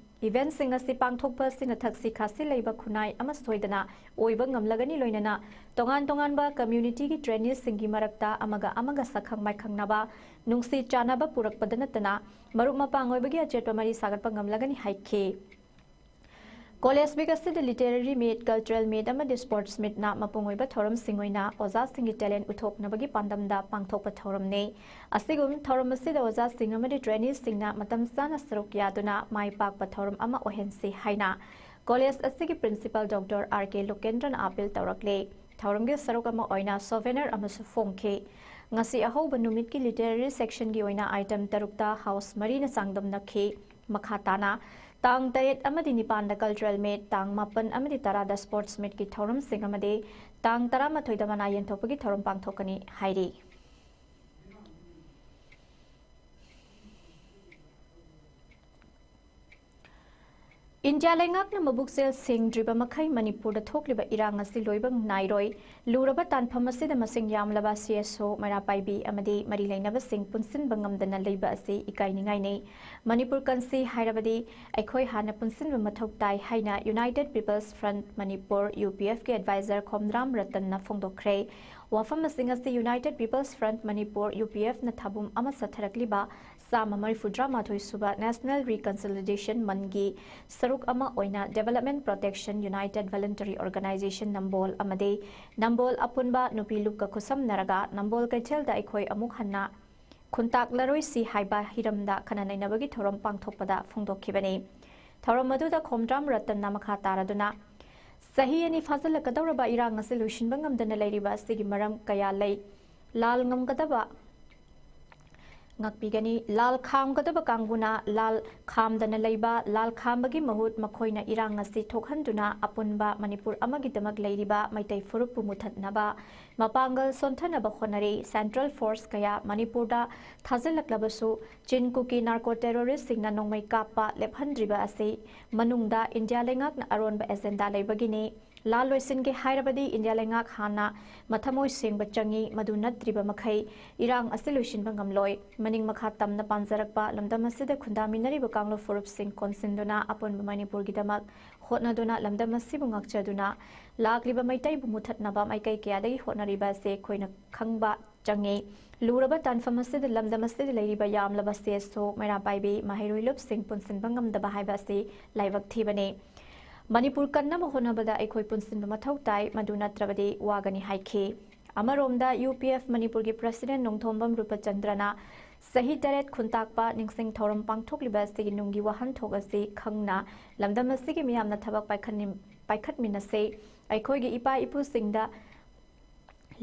Event ꯁꯤꯡ ꯑꯁꯤ ꯄꯥꯡꯊꯣꯛꯄ ꯑꯁꯤꯅ ꯊꯛꯁꯤ ꯈꯥꯁꯤ ꯂꯩꯕ ꯈꯨꯟꯅꯥꯏ ꯑꯃ ꯁꯣꯏꯗꯅ ꯑꯣꯏꯕ ꯉꯝꯂꯒꯅꯤ, ꯂꯣꯏꯅꯅ ꯇꯣꯉꯥꯟ ꯇꯣꯉꯥꯟꯕ community ꯒꯤ trainee ꯁꯤꯡꯒꯤ ꯃꯔꯛꯇ ꯑꯃꯒ ꯑꯃꯒ ꯁꯛꯈꯪ ꯃꯥꯏꯈꯪꯅꯕ, ꯅꯨꯡꯁꯤ ꯆꯥꯟꯅꯕ ꯄꯨꯔꯛꯄꯗ ꯅꯠꯇꯅ ꯃꯔꯨꯞ ꯃꯄꯥꯡ ꯑꯣꯏꯕꯒꯤ ꯑꯆꯦꯠꯄ ꯃꯔꯤ ꯁꯥꯒꯠꯄ ꯉꯝꯂꯒꯅꯤ ꯍꯥꯏꯈꯤ꯫ College Week ꯑꯁꯤꯗ literary meet, cultural meet ꯑꯃꯗꯤ sports meet ꯅ ꯃꯄꯨꯡ ꯑꯣꯏꯕ ꯊꯧꯔꯝꯁꯤꯡ ꯑꯣꯏꯅ ꯑꯣꯖꯥꯁꯤꯡꯒꯤ talent ꯎꯠꯊꯣꯛꯅꯕꯒꯤ ꯄꯥꯟꯗꯝꯗ ꯄꯥꯡꯊꯣꯛꯄ ꯊꯧꯔꯝꯅꯤ꯫ ꯑꯁꯤꯒꯨꯝ ꯊꯧꯔꯝ ꯑꯁꯤꯗ ꯑꯣꯖꯥꯁꯤꯡ ꯑꯃꯗꯤ trainee ꯁꯤꯡꯅ ꯃꯇꯝ ꯆꯥꯅ ꯁꯔꯨꯛ ꯌꯥꯗꯨꯅ ꯃꯥꯏ ꯄꯥꯛꯄ ꯊꯧꯔꯝ ꯑꯃ ꯑꯣꯏꯍꯟꯁꯤ ꯍꯥꯏꯅ college ꯑꯁꯤꯒꯤ principal Doctor R K ꯂꯣꯀꯦꯟꯗ꯭ꯔꯅ appeal ꯇꯧꯔꯛꯂꯦ꯫ ꯊꯧꯔꯝꯒꯤ ꯁꯔꯨꯛ ꯑꯃ ꯑꯣꯏꯅ souvenir ꯑꯃꯁꯨ ꯐꯣꯡꯈꯤ꯫ ꯉꯁꯤ ꯑꯍꯧꯕ ꯅꯨꯃꯤꯠꯀꯤ literary section ꯒꯤ ꯑꯣꯏꯅ item ꯇꯔꯨꯛꯇ house ꯃꯔꯤꯅ ꯆꯥꯡꯗꯝꯅꯈꯤ꯫ ꯃꯈꯥ ꯇꯥꯅ ꯇꯥꯡ ꯇꯔꯦꯠ ꯑꯃꯗꯤ ꯅꯤꯄꯥꯟꯗ cultural meet, ꯇꯥꯡ ꯃꯥꯄꯟ ꯑꯃꯗꯤ ꯇꯔꯥꯗ sports meet ꯀꯤ ꯊꯧꯔꯝꯁꯤꯡ ꯑꯃꯗꯤ ꯇꯥꯡ ꯇꯔꯥꯃꯥꯊꯣꯏꯗ ꯃꯅꯥ ꯌꯦꯟꯊꯣꯛꯄꯒꯤ ꯊꯧꯔꯝ ꯄꯥꯡꯊꯣꯛꯀꯅꯤ ꯍꯥꯏꯔꯤ꯫ ꯏꯟꯗꯤꯌꯥ ꯂꯩꯉꯥꯛꯅ ꯃꯕꯨꯛꯆꯦꯜ ꯁꯦꯡꯗ꯭ꯔꯤꯕ ꯃꯈꯩ ꯃꯅꯤꯄꯨꯔꯗ ꯊꯣꯛꯂꯤꯕ ꯏꯔꯥꯡ ꯑꯁꯤ ꯂꯣꯏꯕ ꯅꯥꯏꯔꯣꯏ꯫ ꯂꯨꯔꯕ ꯇꯥꯟꯐꯝ ꯑꯁꯤꯗ ꯃꯁꯤꯡ ꯌꯥꯝꯂꯕ C S O, ꯃꯩꯔꯥ ꯄꯥꯏꯕꯤ ꯑꯃꯗꯤ ꯃꯔꯤ ꯂꯩꯅꯕꯁꯤꯡ ꯄꯨꯟꯁꯤꯟꯕ ꯉꯝꯗꯅ ꯂꯩꯕ ꯑꯁꯤ ꯏꯀꯥꯏꯅꯤꯡꯉꯥꯏꯅꯤ꯫ ꯃꯅꯤꯄꯨꯔ ꯀꯟꯁꯤ ꯍꯥꯏꯔꯕꯗꯤ ꯑꯩꯈꯣꯏ ꯍꯥꯟꯅ ꯄꯨꯟꯁꯤꯟꯕ ꯃꯊꯧ ꯇꯥꯏ ꯍꯥꯏꯅ United People's Front Manipur, U P F ꯀꯤ advisor ꯈꯣꯝꯗ꯭ꯔꯥꯝ ꯔꯇꯟꯅ ꯐꯣꯡꯗꯣꯛꯈ꯭ꯔꯦ꯫ ꯋꯥꯐꯝꯁꯤꯡ ꯑꯁꯤ United People's Front Manipur, U P F ꯅ ꯊꯥꯕꯨꯝ ꯑꯃ ꯆꯠꯊꯔꯛꯂꯤꯕ ꯆꯥꯝꯃ ꯃꯔꯤꯐꯨꯇꯔꯥ ꯃꯥꯊꯣꯏ ꯁꯨꯕ National Reconciliation Month ꯒꯤ ꯁꯔꯨꯛ ꯑꯃ ꯑꯣꯏꯅ Development Protection United Voluntary Organization ꯅꯝꯕꯣꯜ ꯑꯃꯗꯤ ꯅꯝꯕꯣꯜ ꯑꯄꯨꯟꯕ ꯅꯨꯄꯤ ꯂꯨꯞꯀ ꯈꯨꯠꯁꯝꯅꯔꯒ ꯅꯝꯕꯣꯜ ꯀꯩꯊꯦꯜꯗ ꯑꯩꯈꯣꯏ ꯑꯃꯨꯛ ꯍꯟꯅ ꯈꯨꯟꯇꯥꯛꯂꯔꯣꯏꯁꯤ ꯍꯥꯏꯕ ꯍꯤꯔꯝꯗ ꯈꯟꯅ ꯅꯩꯅꯕꯒꯤ ꯊꯧꯔꯝ ꯄꯥꯡꯊꯣꯛꯄꯗ ꯐꯣꯡꯗꯣꯛꯈꯤꯕꯅꯤ꯫ ꯊꯧꯔꯝ ꯑꯗꯨꯗ ꯈꯣꯝꯗ꯭ꯔꯥꯝ ꯔꯇꯟꯅ ꯃꯈꯥ ꯇꯥꯔꯗꯨꯅ, ꯆꯍꯤ ꯑꯅꯤ ꯐꯥꯖꯤꯜꯂꯛꯀꯗꯧꯔꯕ ꯏꯔꯥꯡ ꯑꯁꯤ ꯂꯣꯏꯁꯤꯟꯕ ꯉꯝꯗꯅ ꯂꯩꯔꯤꯕ ꯑꯁꯤꯒꯤ ꯃꯔꯝ ꯀꯌꯥ ꯂꯩ꯫ ꯂꯥꯜ ꯉꯝꯒꯗꯕ ꯉꯥꯛꯄꯤꯒꯅꯤ꯫ ꯂꯥꯜ ꯈꯥꯝꯒꯗꯕ ꯀꯥꯡꯕꯨꯅ ꯂꯥꯜ ꯈꯥꯝꯗꯅ ꯂꯩꯕ, ꯂꯥꯜ ꯈꯥꯝꯕꯒꯤ ꯃꯍꯨꯠ ꯃꯈꯣꯏꯅ ꯏꯔꯥꯡ ꯑꯁꯤ ꯊꯣꯛꯍꯟꯗꯨꯅ ꯑꯄꯨꯟꯕ ꯃꯅꯤꯄꯨꯔ ꯑꯃꯒꯤꯗꯃꯛ ꯂꯩꯔꯤꯕ ꯃꯩꯇꯩ ꯐꯨꯔꯨꯞꯄꯨ ꯃꯨꯊꯠꯅꯕ ꯃꯄꯥꯡꯒꯜ ꯁꯣꯟꯊꯅꯕ ꯍꯣꯠꯅꯔꯤ꯫ Central Force ꯀꯌꯥ ꯃꯅꯤꯄꯨꯔꯗ ꯊꯥꯖꯤꯜꯂꯛꯂꯕꯁꯨ ꯆꯤꯟ ꯀꯨꯀꯤ narco terrorist ꯁꯤꯡꯅ ꯅꯣꯡꯃꯩ ꯀꯥꯞꯄ ꯂꯦꯞꯍꯟꯗ꯭ꯔꯤꯕ ꯑꯁꯤ ꯃꯅꯨꯡꯗ ꯏꯟꯗꯤꯌꯥ ꯂꯩꯉꯥꯛꯅ ꯑꯔꯣꯟꯕ agenda ꯂꯩꯕꯒꯤꯅꯤ꯫ ꯂꯥꯜ ꯂꯣꯏꯁꯤꯟꯒꯦ ꯍꯥꯏꯔꯕꯗꯤ ꯏꯟꯗꯤꯌꯥ ꯂꯩꯉꯥꯛ ꯍꯥꯟꯅ ꯃꯊꯃꯣꯏ ꯁꯦꯡꯕ ꯆꯪꯏ꯫ ꯃꯗꯨ ꯅꯠꯇ꯭ꯔꯤꯕ ꯃꯈꯩ ꯏꯔꯥꯡ ꯑꯁꯤ ꯂꯣꯏꯁꯤꯟꯕ ꯉꯝꯂꯣꯏ꯫ ꯃꯅꯤꯡ ꯃꯈꯥ ꯇꯝꯅ ꯄꯥꯟꯖꯔꯛꯄ ꯂꯝꯗꯝ ꯑꯁꯤꯗ ꯈꯨꯟꯗꯥꯃꯤꯟꯅꯔꯤꯕ ꯀꯥꯡꯂꯨꯞ ꯐꯨꯔꯨꯞꯁꯤꯡ ꯀꯣꯟꯁꯤꯟꯗꯨꯅ ꯑꯄꯨꯟꯕ ꯃꯅꯤꯄꯨꯔꯒꯤꯗꯃꯛ ꯍꯣꯠꯅꯗꯨꯅ ꯂꯝꯗꯝ ꯑꯁꯤꯕꯨ ꯉꯥꯛꯆꯗꯨꯅ ꯂꯥꯛꯂꯤꯕ ꯃꯩꯇꯩꯕꯨ ꯃꯨꯊꯠꯅꯕ ꯃꯥꯏꯀꯩ ꯀꯌꯥꯗꯒꯤ ꯍꯣꯠꯅꯔꯤꯕ ꯑꯁꯤ ꯑꯩꯈꯣꯏꯅ ꯈꯪꯕ ꯆꯪꯏ꯫ ꯂꯨꯔꯕ ꯇꯥꯟꯐꯝ ꯑꯁꯤꯗ ꯂꯝꯗꯝ ꯑꯁꯤꯗ ꯂꯩꯔꯤꯕ ꯌꯥꯝꯂꯕ ꯁꯦꯁ ꯁꯣꯛ, ꯃꯩꯔꯥ ꯄꯥꯏꯕꯤ, ꯃꯍꯩꯔꯣꯏ ꯂꯨꯞꯁꯤꯡ ꯄꯨꯟꯁꯤꯟꯕ ꯉꯝꯗꯕ ꯍꯥꯏꯕ ꯑꯁꯤ ꯂꯥꯏꯕꯛ ꯊꯤꯕꯅꯤ꯫ ꯃꯅꯤꯄꯨꯔ ꯀꯟꯅꯕ ꯍꯣꯠꯅꯕꯗ ꯑꯩꯈꯣꯏ ꯄꯨꯟꯁꯤꯟꯕ ꯃꯊꯧ ꯇꯥꯏ, ꯃꯗꯨ ꯅꯠꯇ꯭ꯔꯕꯗꯤ ꯋꯥꯒꯅꯤ ꯍꯥꯏꯈꯤ꯫ ꯑꯃꯔꯣꯝꯗ, ꯌꯨ ꯄꯤ ꯑꯦꯐ ꯃꯅꯤꯄꯨꯔꯒꯤ ꯄ꯭ꯔꯁꯤꯗꯦꯟ ꯅꯣꯡꯊꯣꯝꯕꯝ ꯔꯨꯄꯆꯟꯗ꯭ꯔꯅ ꯆꯍꯤ ꯇꯔꯦꯠ ꯈꯨꯟꯇꯥꯛꯄ ꯅꯤꯡꯁꯤꯡ ꯊꯧꯔꯝ ꯄꯥꯡꯊꯣꯛꯂꯤꯕ ꯑꯁꯤꯒꯤ ꯅꯨꯡꯒꯤ ꯋꯥꯍꯟꯊꯣꯛ ꯑꯁꯤ ꯈꯪꯅ ꯂꯝꯗꯝ ꯑꯁꯤꯒꯤ ꯃꯤꯌꯥꯝꯅ ꯊꯕꯛ ꯄꯥꯏꯈꯠꯅꯤꯡ-, ꯄꯥꯏꯈꯠꯃꯤꯟꯅꯁꯤ꯫ ꯑꯩꯈꯣꯏꯒꯤ ꯏꯄꯥ ꯏꯄꯨꯁꯤꯡꯗ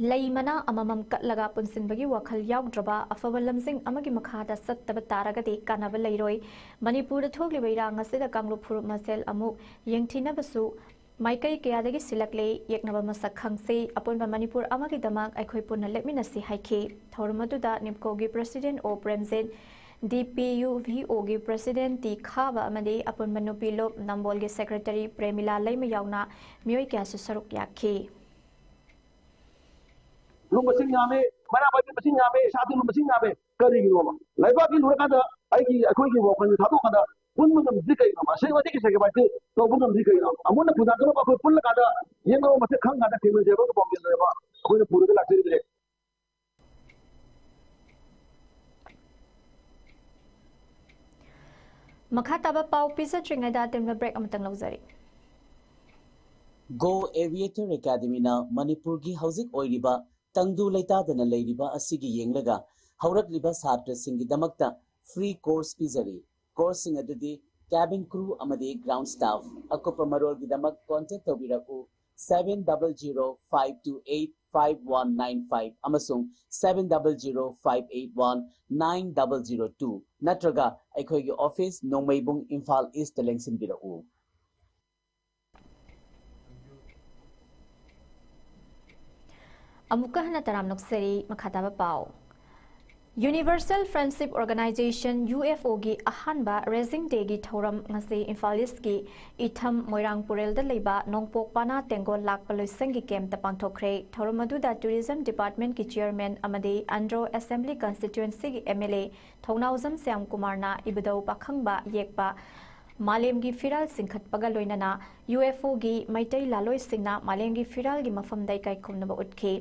ꯂꯩ ꯃꯅꯥ ꯑꯃꯃꯝ ꯀꯠꯂꯒ ꯄꯨꯟꯁꯤꯟꯕꯒꯤ ꯋꯥꯈꯜ ꯌꯥꯎꯗ꯭ꯔꯕ ꯑꯐꯕ ꯂꯝꯖꯤꯡ ꯑꯃꯒꯤ ꯃꯈꯥꯗ ꯆꯠꯇꯕ ꯇꯥꯔꯒꯗꯤ ꯀꯥꯟꯅꯕ ꯂꯩꯔꯣꯏ꯫ ꯃꯅꯤꯄꯨꯔꯗ ꯊꯣꯛꯂꯤꯕ ꯏꯔꯥꯡ ꯑꯁꯤꯗ ꯀꯥꯡꯂꯨꯞ ꯐꯨꯔꯨꯞ ꯃꯁꯦꯜ ꯑꯃꯨꯛ ꯌꯦꯡꯊꯤꯅꯕꯁꯨ ꯃꯥꯏꯀꯩ ꯀꯌꯥꯗꯒꯤ ꯁꯤꯜꯂꯛꯂꯦ꯫ ꯌꯦꯛꯅꯕ ꯃꯁꯛ ꯈꯪꯁꯤ꯫ ꯑꯄꯨꯟꯕ ꯃꯅꯤꯄꯨꯔ ꯑꯃꯒꯤꯗꯃꯛ ꯑꯩꯈꯣꯏ ꯄꯨꯟꯅ ꯂꯦꯞꯃꯤꯟꯅꯁꯤ ꯍꯥꯏꯈꯤ꯫ ꯊꯧꯔꯝ ꯑꯗꯨꯗ ꯅꯤꯞꯀꯣꯒꯤ ꯄ꯭ꯔꯁꯤꯗꯦꯟ ꯑꯣ ꯄ꯭ꯔꯦꯝꯖꯤꯠ, ꯗꯤ ꯄꯤ ꯌꯨ ꯚꯤ ꯑꯣꯒꯤ ꯄ꯭ꯔꯁꯤꯗꯦꯟ ꯇꯤ ꯈꯥꯕ ꯑꯃꯗꯤ ꯑꯄꯨꯟꯕ ꯅꯨꯄꯤ ꯂꯨꯞ ꯅꯝꯕꯣꯜꯒꯤ ꯁꯦꯀ꯭ꯔꯦꯇꯔꯤ ꯄ꯭ꯔꯦꯃꯤꯂꯥ ꯂꯩꯃ ꯌꯥꯎꯅ ꯃꯤꯑꯣꯏ ꯀꯌꯥꯁꯨ ꯁꯔꯨꯛ ꯌꯥꯈꯤ꯫ ꯂꯨ ꯃꯁꯤꯡ ꯌꯥꯝꯃꯤ, ꯃꯩꯔꯥ ꯄꯥꯏꯕꯤ ꯃꯁꯤꯡ ꯌꯥꯝꯃꯤ, ꯁꯥ ꯇꯨ ꯃꯁꯤꯡ ꯌꯥꯝꯃꯤ꯫ ꯀꯔꯤꯒꯤꯅꯣꯕ? ꯂꯩꯕꯥꯛꯀꯤ ꯂꯨꯔꯀꯥꯟꯗ ꯑꯩꯒꯤ, ꯑꯩꯈꯣꯏꯒꯤ ꯋꯥꯈꯜꯁꯦ ꯊꯥꯗꯣꯛꯀꯥꯟꯗ ꯄꯨꯟꯕ ꯉꯝꯗ꯭ꯔꯤ ꯀꯩꯒꯤꯅꯣꯕ? ꯑꯁꯦꯡꯕ ꯑꯁꯦꯡꯕ sacrifice ꯇꯧꯕ ꯉꯝꯗ꯭ꯔꯤ ꯀꯩꯒꯤꯅꯣ? ꯑꯃꯨꯟꯅ ꯈꯨꯟꯗꯥꯗꯨꯅ ꯑꯩꯈꯣꯏ ꯄꯨꯜꯂꯀꯥꯟꯗ ꯌꯦꯡꯅꯕ ꯃꯁꯛ ꯈꯪꯀꯥꯟꯗ ꯊꯦꯡꯅꯖꯕ ꯄꯥꯎꯖꯦꯜꯅꯦꯕ ꯑꯩꯈꯣꯏꯅ ꯄꯨꯔꯒ ꯂꯥꯛꯆꯔꯤꯕꯁꯦ꯫ ꯃꯈꯥ ꯇꯥꯕ ꯄꯥꯎ ꯄꯤꯖꯗ꯭ꯔꯤꯉꯩꯗ ꯑꯇꯦꯟꯕ break ꯑꯃꯇꯪ ꯂꯧꯖꯔꯤ꯫ Go Aviator Academyꯅ ꯃꯅꯤꯄꯨꯔꯒꯤ ꯍꯧꯖꯤꯛ ꯑꯣꯏꯔꯤꯕ ꯇꯪꯗꯨ ꯂꯩꯇꯥꯗꯅ ꯂꯩꯔꯤꯕ ꯑꯁꯤꯒꯤ ꯌꯦꯡꯂꯒ ꯍꯧꯔꯛꯂꯤꯕ ꯁꯥꯇ꯭ꯔꯁꯤꯡꯒꯤꯗꯃꯛꯇ free course ꯄꯤꯖꯔꯤ꯫ Courseꯁꯤꯡ ꯑꯗꯨꯗꯤ cabin crew ꯑꯃꯗꯤ ground staff꯫ ꯑꯀꯨꯞꯄ ꯃꯔꯣꯜꯒꯤꯗꯃꯛ contact ꯇꯧꯕꯤꯔꯛꯎ seven double zero five two eight five one nine five ꯑꯃꯁꯨꯡ seven double zero five eight one nine double zero two ꯅꯠꯇ꯭ꯔꯒ ꯑꯩꯈꯣꯏꯒꯤ office ꯅꯣꯡꯃꯩꯕꯨꯡ ꯏꯝꯐꯥꯜ Eastꯇ ꯂꯦꯡꯁꯤꯟꯕꯤꯔꯛꯎ꯫ ꯑꯃꯨꯛꯀ ꯍꯟꯅ ꯇꯔꯥꯝꯅ ꯑꯣꯛꯆꯔꯤ꯫ ꯃꯈꯥ ꯇꯥꯕ ꯄꯥꯎ꯫ Universal Friendship Organization, UFOꯒꯤ ꯑꯍꯥꯟꯕ Raising Dayꯒꯤ ꯊꯧꯔꯝ ꯉꯁꯤ ꯏꯝꯐꯥꯜ ꯏꯁꯀꯤ ꯏꯊꯝ ꯃꯣꯏꯔꯥꯡ ꯄꯨꯔꯦꯜꯗ ꯂꯩꯕ ꯅꯣꯡꯄꯣꯛ ꯄꯥꯅꯥ ꯇꯦꯡꯒꯣꯜ ꯂꯥꯛꯄ ꯂꯣꯏꯁꯪꯒꯤ ꯀꯦꯝꯞꯇ ꯄꯥꯡꯊꯣꯛꯈ꯭ꯔꯦ꯫ ꯊꯧꯔꯝ ꯑꯗꯨꯗ Tourism Departmentꯀꯤ Chairman ꯑꯃꯗꯤ ꯑꯟꯗ꯭ꯔꯣ Assembly Constituencyꯒꯤ MLA ꯊꯧꯅꯥꯎꯖꯝ ꯁ꯭ꯌꯥꯝ ꯀꯨꯃꯥꯔꯅ ꯏꯕꯨꯙꯧ ꯄꯥꯈꯪꯕ ꯌꯦꯛꯄ ꯃꯥꯂꯦꯝꯒꯤ ꯐꯤꯔꯥꯜ ꯆꯤꯡꯈꯠꯄꯒ ꯂꯣꯏꯅꯅ UFOꯒꯤ ꯃꯩꯇꯩ ꯂꯥꯂꯣꯏꯁꯤꯡꯅ ꯃꯥꯂꯦꯝꯒꯤ ꯐꯤꯔꯥꯜꯒꯤ ꯃꯐꯝꯗ ꯏꯀꯥꯏ ꯈꯨꯝꯅꯕ ꯎꯠꯈꯤ꯫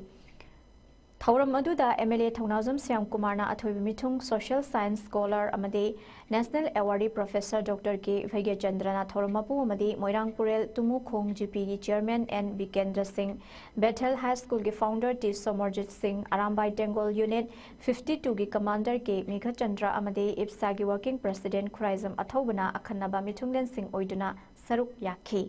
ꯊꯧꯔꯝ ꯑꯗꯨꯗ MLA ꯊꯧꯅꯥꯎꯖꯝ ꯁ꯭ꯌꯥꯝ ꯀꯨꯃꯥꯔꯅ ꯑꯊꯣꯏꯕ ꯃꯤꯊꯨꯡ, Social Science Scholar ꯑꯃꯗꯤ National Awardee Professor Doctor ꯀꯦ ꯚꯩꯒ꯭ꯌꯆꯟꯗ꯭ꯔꯅ ꯊꯧꯔꯝ ꯃꯄꯨ ꯑꯃꯗꯤ ꯃꯣꯏꯔꯥꯡ ꯄꯨꯔꯦꯜ ꯇꯨꯃꯨꯈꯣꯡ GPꯒꯤ Chairman ꯑꯦꯟ ꯕꯤꯀꯦꯟꯗ꯭ꯔ ꯁꯤꯡ, Bethel High Schoolꯒꯤ Founder ꯇꯤ ꯁꯣꯃꯔꯖꯤꯠ ꯁꯤꯡ, ꯑꯔꯥꯝꯕꯥꯏ ꯇꯦꯡꯒꯣꯜ Unit fifty twoꯒꯤ Commander ꯀꯦ ꯃꯤꯈꯆꯟꯗ꯭ꯔ ꯑꯃꯗꯤ ꯏꯞꯁꯥꯒꯤ Working President ꯈꯨꯔꯥꯏꯖꯝ ꯑꯊꯧꯕꯅ ꯑꯈꯟꯅꯕ ꯃꯤꯊꯨꯡꯂꯦꯟꯁꯤꯡ ꯑꯣꯏꯗꯨꯅ ꯁꯔꯨꯛ ꯌꯥꯈꯤ꯫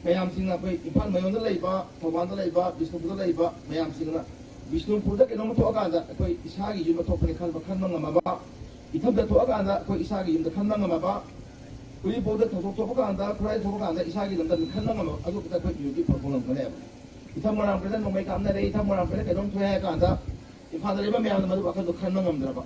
ꯃꯌꯥꯝꯁꯤꯡꯅ ꯑꯩꯈꯣꯏ ꯏꯝꯐꯥꯜ ꯃꯌꯣꯟꯗ ꯂꯩꯕ, ꯊꯧꯕꯥꯜꯗ ꯂꯩꯕ, ꯕꯤꯁꯅꯨꯄꯨꯔꯗ ꯂꯩꯕ ꯃꯌꯥꯝꯁꯤꯡꯅ ꯕꯤꯁꯅꯨꯄꯨꯔꯗ ꯀꯩꯅꯣꯝꯃ ꯊꯣꯛꯑꯀꯥꯟꯗ ꯑꯩꯈꯣꯏ ꯏꯁꯥꯒꯤ ꯌꯨꯝꯗ ꯊꯣꯛꯄꯅꯤ ꯈꯟꯕ ꯈꯟꯕ ꯉꯝꯃꯕ, ꯏꯊꯝꯗ ꯊꯣꯛꯑꯀꯥꯟꯗ ꯑꯩꯈꯣꯏ ꯏꯁꯥꯒꯤ ꯌꯨꯝꯗ ꯈꯟꯕ ꯉꯝꯃꯕ, ꯎꯔꯤꯄꯣꯛꯇ ꯊꯧꯗꯣꯛ ꯊꯣꯛꯄ ꯀꯥꯟꯗ, ꯈꯨꯔꯥꯏ ꯊꯣꯛꯄ ꯀꯥꯟꯗ ꯏꯁꯥꯒꯤ ꯂꯝꯗꯝꯗ ꯈꯟꯕ ꯉꯝꯃꯕ, ꯑꯗꯨ ꯈꯛꯇ ꯑꯩꯈꯣꯏ ꯃꯤꯑꯣꯏꯕꯒꯤ ꯐꯪꯕ ꯉꯝꯒꯅꯦꯕ꯫ ꯏꯊꯝ ꯃꯣꯏꯔꯥꯡ ꯄꯨꯔꯦꯜꯗ ꯅꯣꯡꯃꯩ ꯀꯥꯞꯅꯔꯦ, ꯏꯊꯝ ꯃꯣꯏꯔꯥꯡ ꯄꯨꯔꯦꯜꯗ ꯀꯩꯅꯣꯝ ꯊꯣꯛꯑꯦ ꯍꯥꯏ ꯀꯥꯟꯗ ꯏꯝꯐꯥꯜꯗ ꯂꯩꯕ ꯃꯌꯥꯝꯅ ꯃꯗꯨ ꯋꯥꯈꯜꯗꯣ ꯈꯟꯕ ꯉꯝꯗ꯭ꯔꯕ,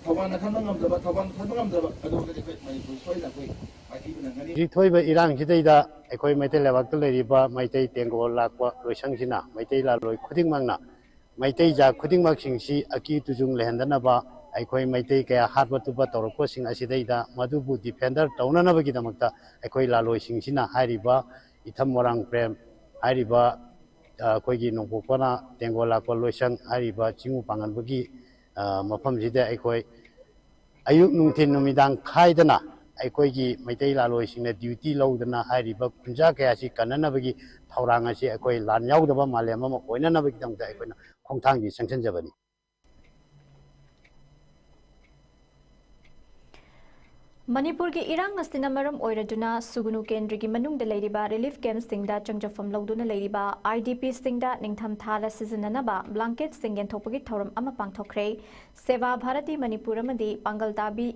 ꯊꯧꯕꯥꯜꯅ ꯈꯟꯕ ꯉꯝꯗ꯭ꯔꯕ, ꯊꯧꯕꯥꯜ ꯈꯟꯕ ꯉꯝꯗ꯭ꯔꯕ, ꯑꯗꯨ ꯑꯣꯏꯔꯒꯗꯤ ꯑꯩꯈꯣꯏ ꯃꯅꯤꯄꯨꯔ ꯁꯣꯏꯗꯅ ꯑꯩꯈꯣꯏ ꯃꯥꯏꯊꯤꯕ ꯅꯪꯒꯅꯤ꯫ ꯍꯧꯖꯤꯛ ꯊꯣꯛꯏꯕ ꯏꯔꯥꯡꯁꯤꯗꯩꯗ ꯑꯩꯈꯣꯏ ꯃꯩꯇꯩ ꯂꯩꯕꯥꯛꯇ ꯂꯩꯔꯤꯕ ꯃꯩꯇꯩ ꯇꯦꯡꯒꯣꯜ ꯂꯥꯛꯄ ꯂꯣꯏꯁꯪꯁꯤꯅ ꯃꯩꯇꯩ ꯂꯥꯂꯣꯏ ꯈꯨꯗꯤꯡꯃꯛꯅ ꯃꯩꯇꯩ ꯖꯥꯠ ꯈꯨꯗꯤꯡꯃꯛꯁꯤꯡꯁꯤ ꯑꯀꯤ ꯇꯨꯖꯨꯡ ꯂꯩꯍꯟꯗꯅꯕ, ꯑꯩꯈꯣꯏ ꯃꯩꯇꯩ ꯀꯌꯥ ꯍꯥꯠꯄ ꯇꯨꯞꯄ ꯇꯧꯔꯛꯄꯁꯤꯡ ꯑꯁꯤꯗꯩꯗ ꯃꯗꯨꯕꯨ defender ꯇꯧꯅꯅꯕꯒꯤꯗꯃꯛꯇ ꯑꯩꯈꯣꯏ ꯂꯥꯂꯣꯏꯁꯤꯡꯁꯤꯅ ꯍꯥꯏꯔꯤꯕ ꯏꯊꯝ ꯃꯣꯏꯔꯥꯡ ꯄ꯭ꯔꯦꯝ ꯍꯥꯏꯔꯤꯕ, ꯑ, ꯑꯩꯈꯣꯏꯒꯤ ꯅꯣꯡꯄꯣꯛ ꯄꯥꯅꯥ ꯇꯦꯡꯒꯣꯜ ꯂꯥꯛꯄ ꯂꯣꯏꯁꯪ ꯍꯥꯏꯔꯤꯕ ꯆꯤꯡꯉꯨ ꯄꯥꯡꯒꯟꯕꯒꯤ, ꯑ, ꯃꯐꯝꯁꯤꯗ ꯑꯩꯈꯣꯏ ꯑꯌꯨꯛ ꯅꯨꯡꯊꯤꯟ ꯅꯨꯃꯤꯗꯥꯡ ꯈꯥꯏꯗꯅ ꯑꯩꯈꯣꯏꯒꯤ ꯃꯩꯇꯩ ꯂꯥꯂꯣꯏꯁꯤꯡꯅ duty ꯂꯧꯗꯅ ꯍꯥꯏꯔꯤꯕ ꯈꯨꯟꯖꯥ ꯀꯌꯥꯁꯤ ꯀꯟꯅꯅꯕꯒꯤ ꯊꯧꯔꯥꯡ ꯑꯁꯤ ꯑꯩꯈꯣꯏ ꯂꯥꯟ ꯌꯥꯎꯗꯕ ꯃꯥꯂꯦꯝ ꯑꯃ ꯑꯣꯏꯅꯅꯕꯒꯤꯗꯃꯛꯇ ꯑꯩꯈꯣꯏꯅ ꯈꯣꯡꯊꯥꯡꯁꯤ ꯆꯪꯁꯤꯟꯖꯕꯅꯤ꯫ ꯃꯅꯤꯄꯨꯔꯒꯤ ꯏꯔꯥꯡ ꯑꯁꯤꯅ ꯃꯔꯝ ꯑꯣꯏꯔꯗꯨꯅ ꯁꯨꯒꯨꯅꯨ ꯀꯦꯟꯗ꯭ꯔꯒꯤ ꯃꯅꯨꯡꯗ ꯂꯩꯔꯤꯕ ꯔꯤꯂꯤꯐ ꯀꯦꯝꯞꯁꯤꯡꯗ ꯆꯪꯖꯐꯝ ꯂꯧꯗꯨꯅ ꯂꯩꯔꯤꯕ ꯑꯥꯏ ꯗꯤ ꯄꯤꯁꯤꯡꯗ ꯅꯤꯡꯊꯝ ꯊꯥꯗ ꯁꯤꯖꯤꯟꯅꯅꯕ ꯕ꯭ꯂꯥꯡꯀꯦꯠꯁꯤꯡ ꯌꯦꯟꯊꯣꯛꯄꯒꯤ ꯊꯧꯔꯝ ꯑꯃ ꯄꯥꯡꯊꯣꯛꯈ꯭ꯔꯦ꯫ ꯁꯦꯕꯥ ꯚꯥꯔꯇꯤ ꯃꯅꯤꯄꯨꯔ ꯑꯃꯗꯤ ꯄꯥꯡꯒꯜ ꯇꯥꯕꯤ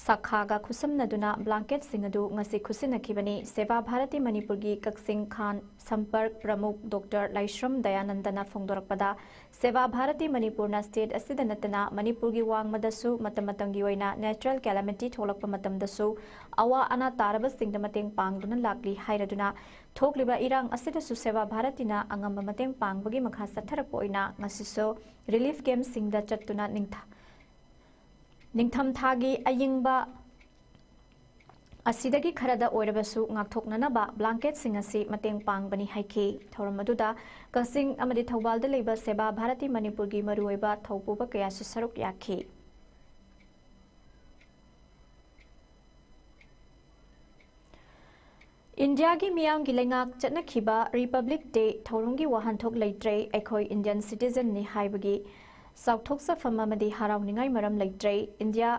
ꯁꯥꯈꯥꯒ ꯈꯨꯠꯁꯝꯅꯗꯨꯅ ꯕ꯭ꯂꯥꯡꯀꯦꯠꯁꯤꯡ ꯑꯗꯨ ꯉꯁꯤ ꯈꯨꯠꯁꯤꯟꯅꯈꯤꯕꯅꯤ꯫ ꯁꯦꯕꯥ ꯚꯥꯔꯇꯤ ꯃꯅꯤꯄꯨꯔꯒꯤ ꯀꯛꯆꯤꯡ ꯈꯥꯟ ꯁꯝꯄꯔꯛ ꯄ꯭ꯔꯃꯨꯈ ꯗꯣꯛꯇꯔ ꯂꯥꯏꯁ꯭ꯔꯝ ꯗꯌꯥꯅꯟꯗꯅ ꯐꯣꯡꯗꯣꯔꯛꯄꯗ, ꯁꯦꯕꯥ ꯚꯥꯔꯇꯤ ꯃꯅꯤꯄꯨꯔꯅ ꯁ꯭ꯇꯦꯠ ꯑꯁꯤꯗ ꯅꯠꯇꯅ ꯃꯅꯤꯄꯨꯔꯒꯤ ꯋꯥꯡꯃꯗꯁꯨ ꯃꯇꯝ ꯃꯇꯝꯒꯤ ꯑꯣꯏꯅ ꯅꯦꯆꯔꯦꯜ ꯀꯦꯂꯥꯃꯤꯇꯤ ꯊꯣꯛꯂꯛꯄ ꯃꯇꯝꯗꯁꯨ ꯑꯋꯥ ꯑꯅꯥ ꯇꯥꯔꯕꯁꯤꯡꯗ ꯃꯇꯦꯡ ꯄꯥꯡꯗꯨꯅ ꯂꯥꯛꯂꯤ ꯍꯥꯏꯔꯗꯨꯅ, ꯊꯣꯛꯂꯤꯕ ꯏꯔꯥꯡ ꯑꯁꯤꯗꯁꯨ ꯁꯦꯕꯥ ꯚꯥꯔꯇꯤꯅ ꯑꯉꯝꯕ ꯃꯇꯦꯡ ꯄꯥꯡꯕꯒꯤ ꯃꯈꯥ ꯆꯠꯊꯔꯛꯄ ꯑꯣꯏꯅ ꯉꯁꯤꯁꯨ ꯔꯤꯂꯤꯐ ꯀꯦꯝꯞꯁꯤꯡꯗ ꯆꯠꯇꯨꯅ ꯅꯤꯡꯊ-, ꯅꯤꯡꯊꯝꯊꯥꯒꯤ ꯑꯌꯤꯡꯕ ꯑꯁꯤꯗꯒꯤ ꯈꯔꯗ ꯑꯣꯏꯔꯕꯁꯨ ꯉꯥꯛꯊꯣꯛꯅꯅꯕ ꯕ꯭ꯂꯥꯡꯀꯦꯠꯁꯤꯡ ꯑꯁꯤ ꯃꯇꯦꯡ ꯄꯥꯡꯕꯅꯤ ꯍꯥꯏꯈꯤ꯫ ꯊꯧꯔꯝ ꯑꯗꯨꯗ ꯀꯛꯆꯤꯡ ꯑꯃꯗꯤ ꯊꯧꯕꯥꯜꯗ ꯂꯩꯕ ꯁꯦꯕꯥ ꯚꯥꯔꯇꯤ ꯃꯅꯤꯄꯨꯔꯒꯤ ꯃꯔꯨꯑꯣꯏꯕ ꯊꯧꯄꯨꯕ ꯀꯌꯥꯁꯨ ꯁꯔꯨꯛ ꯌꯥꯈꯤ꯫ ꯏꯟꯗꯤꯌꯥꯒꯤ ꯃꯤꯌꯥꯝꯒꯤ ꯂꯩꯉꯥꯛ ꯆꯠꯅꯈꯤꯕ ꯔꯤꯄꯕ꯭ꯂꯤꯛ ꯗꯦ ꯊꯧꯔꯝꯒꯤ ꯋꯥꯍꯟꯊꯣꯛ ꯂꯩꯇ꯭ꯔꯦ, ꯑꯩꯈꯣꯏ ꯏꯟꯗꯤꯌꯟ ꯁꯤꯇꯤꯖꯟꯅꯤ ꯍꯥꯏꯕꯒꯤ ꯆꯥꯎꯊꯣꯛꯆꯐꯝ ꯑꯃꯗꯤ ꯍꯔꯥꯎꯅꯤꯡꯉꯥꯏ ꯃꯔꯝ ꯂꯩꯇ꯭ꯔꯦ꯫ ꯏꯟꯗꯤꯌꯥ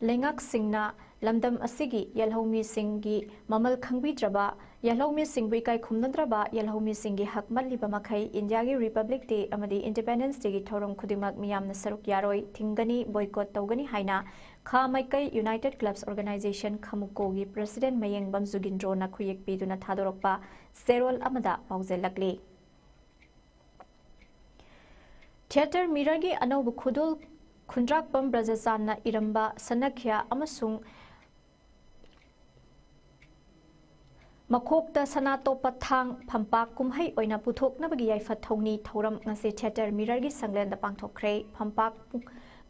ꯂꯩꯉꯥꯛꯁꯤꯡꯅ ꯂꯝꯗꯝ ꯑꯁꯤꯒꯤ ꯌꯦꯜꯍꯧꯃꯤꯁꯤꯡꯒꯤ ꯃꯃꯜ ꯈꯪꯕꯤꯗ꯭ꯔꯕ, ꯌꯦꯜꯍꯧꯃꯤꯁꯤꯡꯕꯨ ꯏꯀꯥꯏ ꯈꯨꯝꯅꯗ꯭ꯔꯕ, ꯌꯦꯜꯍꯧꯃꯤꯁꯤꯡꯒꯤ ꯍꯛ ꯃꯠꯂꯤꯕ ꯃꯈꯩ ꯏꯟꯗꯤꯌꯥꯒꯤ ꯔꯤꯄꯕ꯭ꯂꯤꯛ ꯗꯦ ꯑꯃꯗꯤ ꯏꯟꯗꯤꯄꯦꯟꯗꯦꯟꯁ ꯗꯦꯒꯤ ꯊꯧꯔꯝ ꯈꯨꯗꯤꯡꯃꯛ ꯃꯤꯌꯥꯝꯅ ꯁꯔꯨꯛ ꯌꯥꯔꯣꯏ, ꯊꯤꯡꯒꯅꯤ, ꯕꯣꯏꯀꯣꯠ ꯇꯧꯒꯅꯤ ꯍꯥꯏꯅ ꯈꯥ ꯃꯥꯏꯀꯩ ꯌꯨꯅꯥꯏꯇꯦꯗ ꯀ꯭ꯂꯕꯁ ꯑꯣꯔꯒꯅꯥꯏꯖꯦꯁꯟ ꯈꯃꯨꯀꯣꯒꯤ ꯄ꯭ꯔꯁꯤꯗꯦꯟ ꯃꯌꯦꯡꯕꯝ ꯖꯨꯒꯤꯟꯗ꯭ꯔꯣꯅ ꯈꯨꯌꯦꯛ ꯄꯤꯗꯨꯅ ꯊꯥꯗꯣꯔꯛꯄ ꯆꯦꯔꯣꯜ ꯑꯃꯗ ꯄꯥꯎꯖꯦꯜꯂꯛꯂꯤ꯫ ꯊꯤꯌꯦꯇꯔ ꯃꯤꯔꯔꯒꯤ ꯑꯅꯧꯕ ꯈꯨꯗꯣꯜ ꯈꯨꯟꯗ꯭ꯔꯥꯛꯄꯝ ꯕ꯭ꯔꯖꯆꯥꯟꯅ ꯏꯔꯝꯕ ꯁꯅꯈ꯭ꯌꯥ ꯑꯃꯁꯨꯡ ꯃꯈꯣꯛꯇ ꯁꯅꯥꯇꯣꯞꯄ ꯊꯥꯡ ꯐꯝꯄꯥꯛ ꯀꯨꯝꯍꯩ ꯑꯣꯏꯅ ꯄꯨꯊꯣꯛꯅꯕꯒꯤ ꯌꯥꯏꯐ ꯊꯧꯅꯤ ꯊꯧꯔꯝ ꯉꯁꯤ ꯊꯤꯌꯦꯇꯔ ꯃꯤꯔꯔꯒꯤ ꯁꯪꯂꯦꯟꯗ ꯄꯥꯡꯊꯣꯛꯈ꯭ꯔꯦ꯫ ꯐꯝꯄꯥꯛ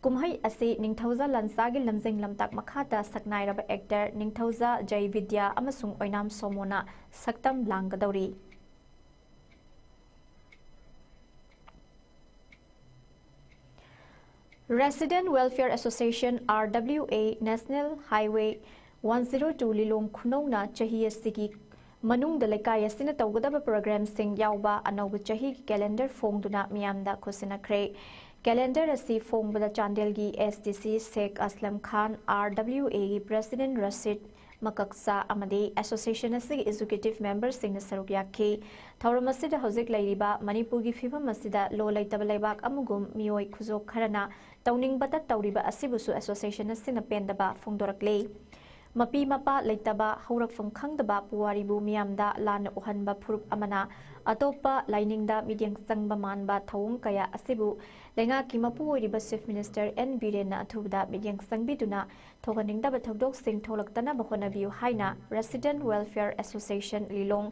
ꯀꯨꯝꯍꯩ ꯑꯁꯤ ꯅꯤꯡꯊꯧꯖꯥ ꯂꯥꯟꯁꯥꯒꯤ ꯂꯝꯖꯤꯡ ꯂꯝꯇꯥꯛ ꯃꯈꯥꯗ ꯁꯛꯅꯥꯏꯔꯕ ꯑꯦꯛꯇꯔ ꯅꯤꯡꯊꯧꯖꯥ ꯖꯩꯕꯤꯗ꯭ꯌꯥ ꯑꯃꯁꯨꯡ ꯑꯣꯏꯅꯥꯝ ꯁꯣꯃꯣꯅ ꯁꯛꯇꯝ ꯂꯥꯡꯒꯗꯧꯔꯤ꯫ Resident Welfare Association, R W A, National Highway one zero two ꯂꯤꯂꯣꯡ ꯈꯨꯅꯧꯅ ꯆꯍꯤ ꯑꯁꯤꯒꯤ ꯃꯅꯨꯡꯗ ꯂꯩꯀꯥꯏ ꯑꯁꯤꯅ ꯇꯧꯒꯗꯕ ꯄ꯭ꯔꯣꯒ꯭ꯔꯥꯝꯁꯤꯡ ꯌꯥꯎꯕ ꯑꯅꯧꯕ ꯆꯍꯤꯒꯤ ꯀꯦꯂꯦꯟꯗꯔ ꯐꯣꯡꯗꯨꯅ ꯃꯤꯌꯥꯝꯗ ꯈꯨꯠꯁꯤꯟꯅꯈ꯭ꯔꯦ꯫ Calendar ꯑꯁꯤ ꯐꯣꯡꯕꯗ ꯆꯥꯟꯗꯦꯜꯒꯤ S D C Sheikh Aslam Khan, R W A ꯒꯤ President ꯔꯁꯤꯗ ꯃꯀꯛꯁꯥ ꯑꯃꯗꯤ Association ꯑꯁꯤꯒꯤ Executive Member ꯁꯤꯡꯅ ꯁꯔꯨꯛ ꯌꯥꯈꯤ꯫ ꯊꯧꯔꯝ ꯑꯁꯤꯗ ꯍꯧꯖꯤꯛ ꯂꯩꯔꯤꯕ ꯃꯅꯤꯄꯨꯔꯒꯤ ꯐꯤꯕꯝ ꯑꯁꯤꯗ ꯂꯣ ꯂꯩꯇꯕ ꯂꯩꯕꯥꯛ ꯑꯃꯒꯨꯝ ꯃꯤꯑꯣꯏ ꯈꯨꯖꯣꯞ ꯈꯔꯅ ꯇꯧꯅꯤꯡꯕꯇ ꯇꯧꯔꯤꯕ ꯑꯁꯤꯕꯨꯁꯨ Association ꯑꯁꯤꯅ ꯄꯦꯟꯗꯕ ꯐꯣꯡꯗꯣꯔꯛꯂꯤ꯫ ꯃꯄꯤ ꯃꯄꯥ ꯂꯩꯇꯕ, ꯍꯧꯔꯛꯐꯝ ꯈꯪꯗꯕ ꯄꯨꯋꯥꯔꯤꯕꯨ ꯃꯤꯌꯥꯝꯗ ꯂꯥꯟꯅ ꯎꯍꯟꯕ ꯐꯨꯔꯨꯞ ꯑꯃꯅ ꯑꯇꯣꯞꯄ ꯂꯥꯏꯅꯤꯡꯗ ꯃꯤꯠꯌꯦꯡ ꯆꯪꯕ ꯃꯥꯟꯕ ꯊꯧꯑꯣꯡ ꯀꯌꯥ ꯑꯁꯤꯕꯨ ꯂꯩꯉꯥꯛꯀꯤ ꯃꯄꯨ ꯑꯣꯏꯔꯤꯕ Chief Minister N ꯕꯤꯔꯦꯟꯅ ꯑꯊꯨꯕꯗ ꯃꯤꯠꯌꯦꯡ ꯆꯪꯕꯤꯗꯨꯅ ꯊꯣꯛꯍꯟꯅꯤꯡꯗꯕ ꯊꯧꯗꯣꯛꯁꯤꯡ ꯊꯣꯛꯂꯛꯇꯅꯕ ꯍꯣꯠꯅꯕꯤꯌꯨ ꯍꯥꯏꯅ Resident Welfare Association ꯂꯤꯂꯣꯡ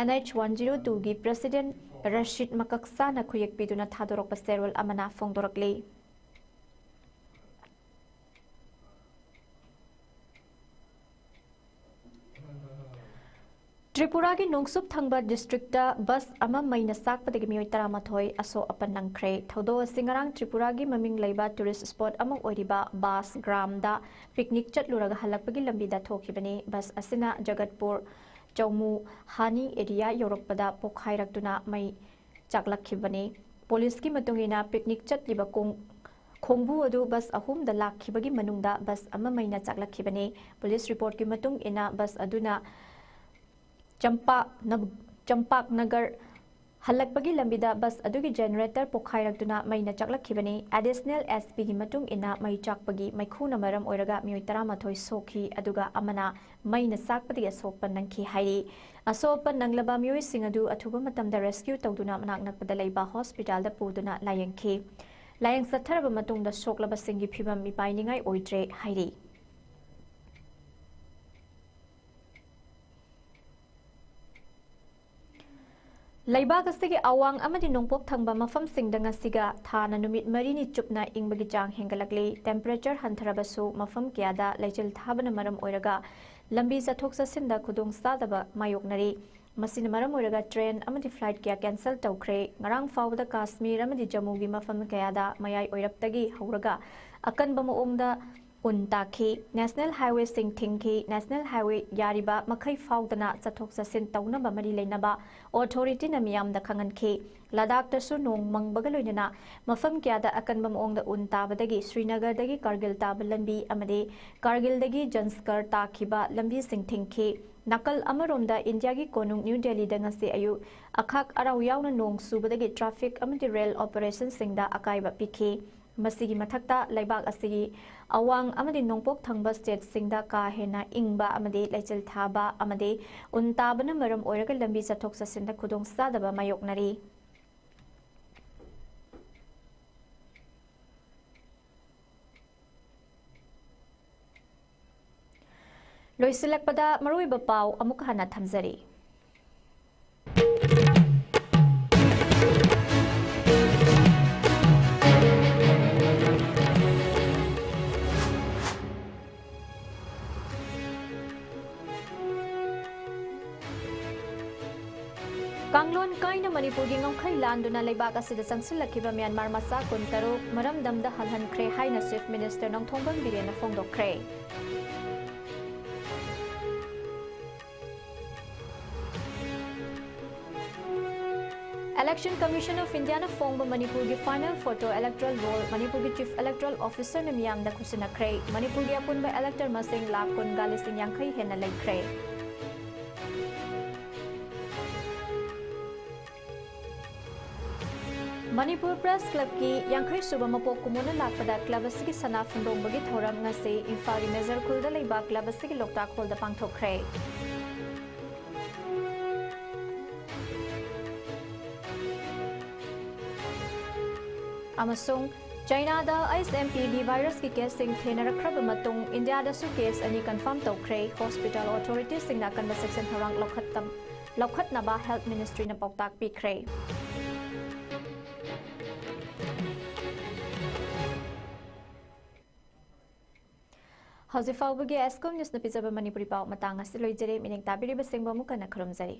N H one zero two ꯒꯤ President ꯔꯁꯤꯗ ꯃꯀꯛꯁꯥꯅ ꯈꯨꯌꯦꯛ ꯄꯤꯗꯨꯅ ꯊꯥꯗꯣꯔꯛꯄ ꯆꯦꯔꯣꯜ ꯑꯃꯅ ꯐꯣꯡꯗꯣꯔꯛꯂꯤ꯫ ꯇ꯭ꯔꯤꯄꯨꯔꯥꯒꯤ ꯅꯣꯡꯆꯨꯞ ꯊꯪꯕ district ꯇ bus ꯑꯃ ꯃꯩꯅ ꯆꯥꯛꯄꯗꯒꯤ ꯃꯤꯑꯣꯏ ꯇꯔꯥꯃꯥꯊꯣꯏ ꯑꯁꯣꯛ ꯑꯄꯟ ꯅꯪꯈ꯭ꯔꯦ꯫ ꯊꯧꯗꯣꯛ ꯑꯁꯤ ꯉꯔꯥꯡ ꯇ꯭ꯔꯤꯄꯨꯔꯥꯒꯤ ꯃꯃꯤꯡ ꯂꯩꯕ tourist spot ꯑꯃ ꯑꯣꯏꯔꯤꯕ ꯕꯥꯁ ꯒ꯭ꯔꯥꯝꯗ picnic ꯆꯠꯂꯨꯔꯒ ꯍꯜꯂꯛꯄꯒꯤ ꯂꯝꯕꯤꯗ ꯊꯣꯛꯈꯤꯕꯅꯤ꯫ Bus ꯑꯁꯤꯅ ꯖꯒꯠꯄꯨꯔ ꯆꯧꯃꯨ ꯍꯥꯅꯤ area ꯌꯧꯔꯛꯄꯗ ꯄꯣꯈꯥꯏꯔꯛꯇꯨꯅ ꯃꯩ ꯆꯥꯛꯂꯛꯈꯤꯕꯅꯤ꯫ Police ꯀꯤ ꯃꯇꯨꯡ ꯏꯟꯅ picnic ꯆꯠꯂꯤꯕ ꯀꯣꯡ-, ꯈꯣꯡꯕꯨ ꯑꯗꯨ bus ꯑꯍꯨꯝꯗ ꯂꯥꯛꯈꯤꯕꯒꯤ ꯃꯅꯨꯡꯗ bus ꯑꯃ ꯃꯩꯅ ꯆꯥꯛꯂꯛꯈꯤꯕꯅꯤ꯫ Police report ꯀꯤ ꯃꯇꯨꯡ ꯏꯟꯅ bus ꯑꯗꯨꯅ ꯆꯝꯄꯥꯛ ꯅ-, ꯆꯝꯄꯥꯛ ꯅꯒꯔ ꯍꯜꯂꯛꯄꯒꯤ ꯂꯝꯕꯤꯗ bus ꯑꯗꯨꯒꯤ generator ꯄꯣꯈꯥꯏꯔꯛꯇꯨꯅ ꯃꯩꯅ ꯆꯥꯛꯂꯛꯈꯤꯕꯅꯤ꯫ Additional S P ꯒꯤ ꯃꯇꯨꯡ ꯏꯟꯅ ꯃꯩ ꯆꯥꯛꯄꯒꯤ ꯃꯩꯈꯨꯅ ꯃꯔꯝ ꯑꯣꯏꯔꯒ ꯃꯤꯑꯣꯏ ꯇꯔꯥꯃꯥꯊꯣꯏ ꯁꯣꯛꯈꯤ, ꯑꯗꯨꯒ ꯑꯃꯅ ꯃꯩꯅ ꯆꯥꯛꯄꯗꯒꯤ ꯑꯁꯣꯛꯄ ꯅꯪꯈꯤ ꯍꯥꯏꯔꯤ꯫ ꯑꯁꯣꯛ ꯑꯄꯟ ꯅꯪꯂꯕ ꯃꯤꯑꯣꯏꯁꯤꯡ ꯑꯗꯨ ꯑꯊꯨꯕ ꯃꯇꯝꯗ rescue ꯇꯧꯗꯨꯅ ꯃꯅꯥꯛ ꯅꯛꯄꯗ ꯂꯩꯕ hospital ꯗ ꯄꯨꯗꯨꯅ ꯂꯥꯌꯦꯡꯈꯤ꯫ ꯂꯥꯌꯦꯡ ꯆꯠꯊꯔꯕ ꯃꯇꯨꯡꯗ ꯁꯣꯛꯂꯕꯁꯤꯡꯒꯤ ꯐꯤꯕꯝ ꯃꯤꯄꯥꯏꯅꯤꯡꯉꯥꯏ ꯑꯣꯏꯗ꯭ꯔꯦ ꯍꯥꯏꯔꯤ꯫ ꯂꯩꯕꯥꯛ ꯑꯁꯤꯒꯤ ꯑꯋꯥꯡ ꯑꯃꯗꯤ ꯅꯣꯡꯄꯣꯛ ꯊꯪꯕ ꯃꯐꯝꯁꯤꯡꯗ ꯉꯁꯤꯒ ꯊꯥꯅ ꯅꯨꯃꯤꯠ ꯃꯔꯤꯅꯤ ꯆꯨꯞꯅ ꯏꯪꯕꯒꯤ ꯆꯥꯡ ꯍꯦꯟꯒꯠꯂꯛꯂꯤ꯫ Temperature ꯍꯟꯊꯔꯕꯁꯨ ꯃꯐꯝ ꯀꯌꯥꯗ ꯂꯩꯆꯤꯜ ꯊꯥꯕꯅ ꯃꯔꯝ ꯑꯣꯏꯔꯒ ꯂꯝꯕꯤ ꯆꯠꯊꯣꯛ ꯆꯠꯁꯤꯟꯗ ꯈꯨꯗꯣꯡꯆꯥꯗꯕ ꯃꯥꯌꯣꯛꯅꯔꯤ꯫ ꯃꯁꯤꯅ ꯃꯔꯝ ꯑꯣꯏꯔꯒ train ꯑꯃꯗꯤ flight ꯀꯌꯥ cancel ꯇꯧꯈ꯭ꯔꯦ꯫ ꯉꯔꯥꯡ ꯐꯥꯎꯕꯗ ꯀꯥꯁꯃꯤꯔ ꯑꯃꯗꯤ ꯖꯝꯃꯨꯒꯤ ꯃꯐꯝ ꯀꯌꯥꯗ ꯃꯌꯥꯏ ꯑꯣꯏꯔꯞꯇꯒꯤ ꯍꯧꯔꯒ ꯑꯀꯟꯕ ꯃꯑꯣꯡꯗ ꯎꯟ ꯇꯥꯈꯤ꯫ National Highwayꯁꯤꯡ ꯊꯤꯡꯈꯤ꯫ National Highway ꯌꯥꯔꯤꯕ ꯃꯈꯩ ꯐꯥꯎꯗꯅ ꯆꯠꯊꯣꯛ ꯆꯠꯁꯤꯟ ꯇꯧꯅꯕ ꯃꯔꯤ ꯂꯩꯅꯕ authorityꯅ ꯃꯤꯌꯥꯝꯗ ꯈꯪꯍꯟꯈꯤ꯫ ꯂꯗꯥꯈꯇꯁꯨ ꯅꯣꯡ ꯃꯪꯕꯒ ꯂꯣꯏꯅꯅ ꯃꯐꯝ ꯀꯌꯥꯗ ꯑꯀꯟꯕ ꯃꯑꯣꯡꯗ ꯎꯟ ꯇꯥꯕꯗꯒꯤ ꯁ꯭ꯔꯤꯅꯒꯔꯗꯒꯤ ꯀꯥꯔꯒꯤꯜ ꯇꯥꯕ ꯂꯝꯕꯤ ꯑꯃꯗꯤ ꯀꯥꯔꯒꯤꯜꯗꯒꯤ ꯖꯟꯁꯀꯔ ꯇꯥꯈꯤꯕ ꯂꯝꯕꯤꯁꯤꯡ ꯊꯤꯡꯈꯤ꯫ ꯅꯥꯀꯜ ꯑꯃꯔꯣꯝꯗ, ꯏꯟꯗꯤꯌꯥꯒꯤ ꯀꯣꯅꯨꯡ ꯅ꯭ꯌꯨ ꯗꯦꯜꯂꯤꯗ ꯉꯁꯤ ꯑꯌꯨꯛ ꯑꯈꯥꯛ ꯑꯔꯥꯎ ꯌꯥꯎꯅ ꯅꯣꯡ ꯆꯨꯕꯗꯒꯤ traffic ꯑꯃꯗꯤ rail operationꯁꯤꯡꯗ ꯑꯀꯥꯏꯕ ꯄꯤꯈꯤ꯫ ꯃꯁꯤꯒꯤ ꯃꯊꯛꯇ, ꯂꯩꯕꯥꯛ ꯑꯁꯤꯒꯤ ꯑꯋꯥꯡ ꯑꯃꯗꯤ ꯅꯣꯡꯄꯣꯛ ꯊꯪꯕ stateꯁꯤꯡꯗ ꯀꯥ ꯍꯦꯟꯅ ꯏꯪꯕ ꯑꯃꯗꯤ ꯂꯩꯆꯤꯜ ꯊꯥꯕ ꯑꯃꯗꯤ ꯎꯟ ꯇꯥꯕꯅ ꯃꯔꯝ ꯑꯣꯏꯔꯒ ꯂꯝꯕꯤ ꯆꯠꯊꯣꯛ ꯆꯠꯁꯤꯟꯗ ꯈꯨꯗꯣꯡꯆꯥꯗꯕ ꯃꯥꯌꯣꯛꯅꯔꯤ꯫ ꯂꯣꯏꯁꯤꯜꯂꯛꯄꯗ ꯃꯔꯨꯑꯣꯏꯕ ꯄꯥꯎ ꯑꯃꯨꯛ ꯍꯟꯅ ꯊꯝꯖꯔꯤ꯫ ꯀꯥꯡꯂꯣꯟ ꯀꯥꯏꯅ ꯃꯅꯤꯄꯨꯔꯒꯤ ꯉꯝꯈꯩ ꯂꯥꯟꯗꯨꯅ ꯂꯩꯕꯥꯛ ꯑꯁꯤꯗ ꯆꯪꯁꯤꯜꯂꯛꯈꯤꯕ ꯃ꯭ꯌꯥꯟꯃꯥꯔ ꯃꯆꯥ ꯀꯨꯟꯇꯔꯨꯛ ꯃꯔꯝꯗꯝꯗ ꯍꯜꯍꯟꯈ꯭ꯔꯦ ꯍꯥꯏꯅ Chief Minister Nongthombam ꯕꯤꯔꯦꯟꯅ ꯐꯣꯡꯗꯣꯛꯈ꯭ꯔꯦ꯫ Election Commission of Indiaꯅ ꯐꯣꯡꯕ ꯃꯅꯤꯄꯨꯔꯒꯤ final photo electoral roll ꯃꯅꯤꯄꯨꯔꯒꯤ Chief Electoral Officerꯅ ꯃꯤꯌꯥꯝꯗ ꯈꯨꯠꯁꯤꯟꯅꯈ꯭ꯔꯦ꯫ ꯃꯅꯤꯄꯨꯔꯒꯤ ꯑꯄꯨꯟꯕ elector ꯃꯁꯤꯡ ꯂꯥꯈ ꯀꯨꯟꯒ ꯂꯤꯁꯤꯡ ꯌꯥꯡꯈꯩ ꯍꯦꯟꯅ ꯂꯩꯈ꯭ꯔꯦ꯫ ꯃꯅꯤꯄꯨꯔ Press Clubꯀꯤ ꯌꯥꯡꯈꯩ ꯁꯨꯕ ꯃꯄꯣꯛ ꯀꯨꯝꯑꯣꯟꯅ ꯂꯥꯛꯄꯗ club ꯑꯁꯤꯒꯤ ꯁꯅꯥ ꯐꯣꯡꯗꯣꯡꯕꯒꯤ ꯊꯧꯔꯝ ꯉꯁꯤ ꯏꯝꯐꯥꯜꯒꯤ ꯃꯦꯖꯔ ꯈꯨꯜꯗ ꯂꯩꯕ club ꯑꯁꯤꯒꯤ ꯂꯣꯛꯇꯥꯛ ꯍꯣꯜꯗ ꯄꯥꯡꯊꯣꯛꯈ꯭ꯔꯦ꯫ ꯑꯃꯁꯨꯡ ꯆꯥꯏꯅꯥꯗ H M P V virusꯀꯤ caseꯁꯤꯡ ꯊꯦꯡꯅꯔꯛꯈ꯭ꯔꯕ ꯃꯇꯨꯡ ꯏꯟꯗꯤꯌꯥꯗꯁꯨ case ꯑꯅꯤ confirm ꯇꯧꯈ꯭ꯔꯦ꯫ Hospital authoritiesꯁꯤꯡꯅ ꯑꯀꯟꯕ ꯆꯦꯛꯁꯤꯟ ꯊꯧꯔꯥꯡ ꯂꯧꯈꯠꯇ-, ꯂꯧꯈꯠꯅꯕ Health Ministryꯅ ꯄꯥꯎꯇꯥꯛ ꯄꯤꯈ꯭ꯔꯦ꯫ ꯍꯧꯖꯤꯛ ꯐꯥꯎꯕꯒꯤ Ascom Newsꯅ ꯄꯤꯖꯕ ꯃꯅꯤꯄꯨꯔꯤ ꯄꯥꯎ ꯃꯇꯥꯡ ꯑꯁꯤ ꯂꯣꯏꯖꯔꯦ꯫ ꯃꯤꯠꯌꯦꯡ ꯇꯥꯕꯤꯔꯤꯕꯁꯤꯡꯕꯨ ꯑꯃꯨꯛ ꯍꯟꯅ ꯈꯨꯔꯨꯝꯖꯔꯤ꯫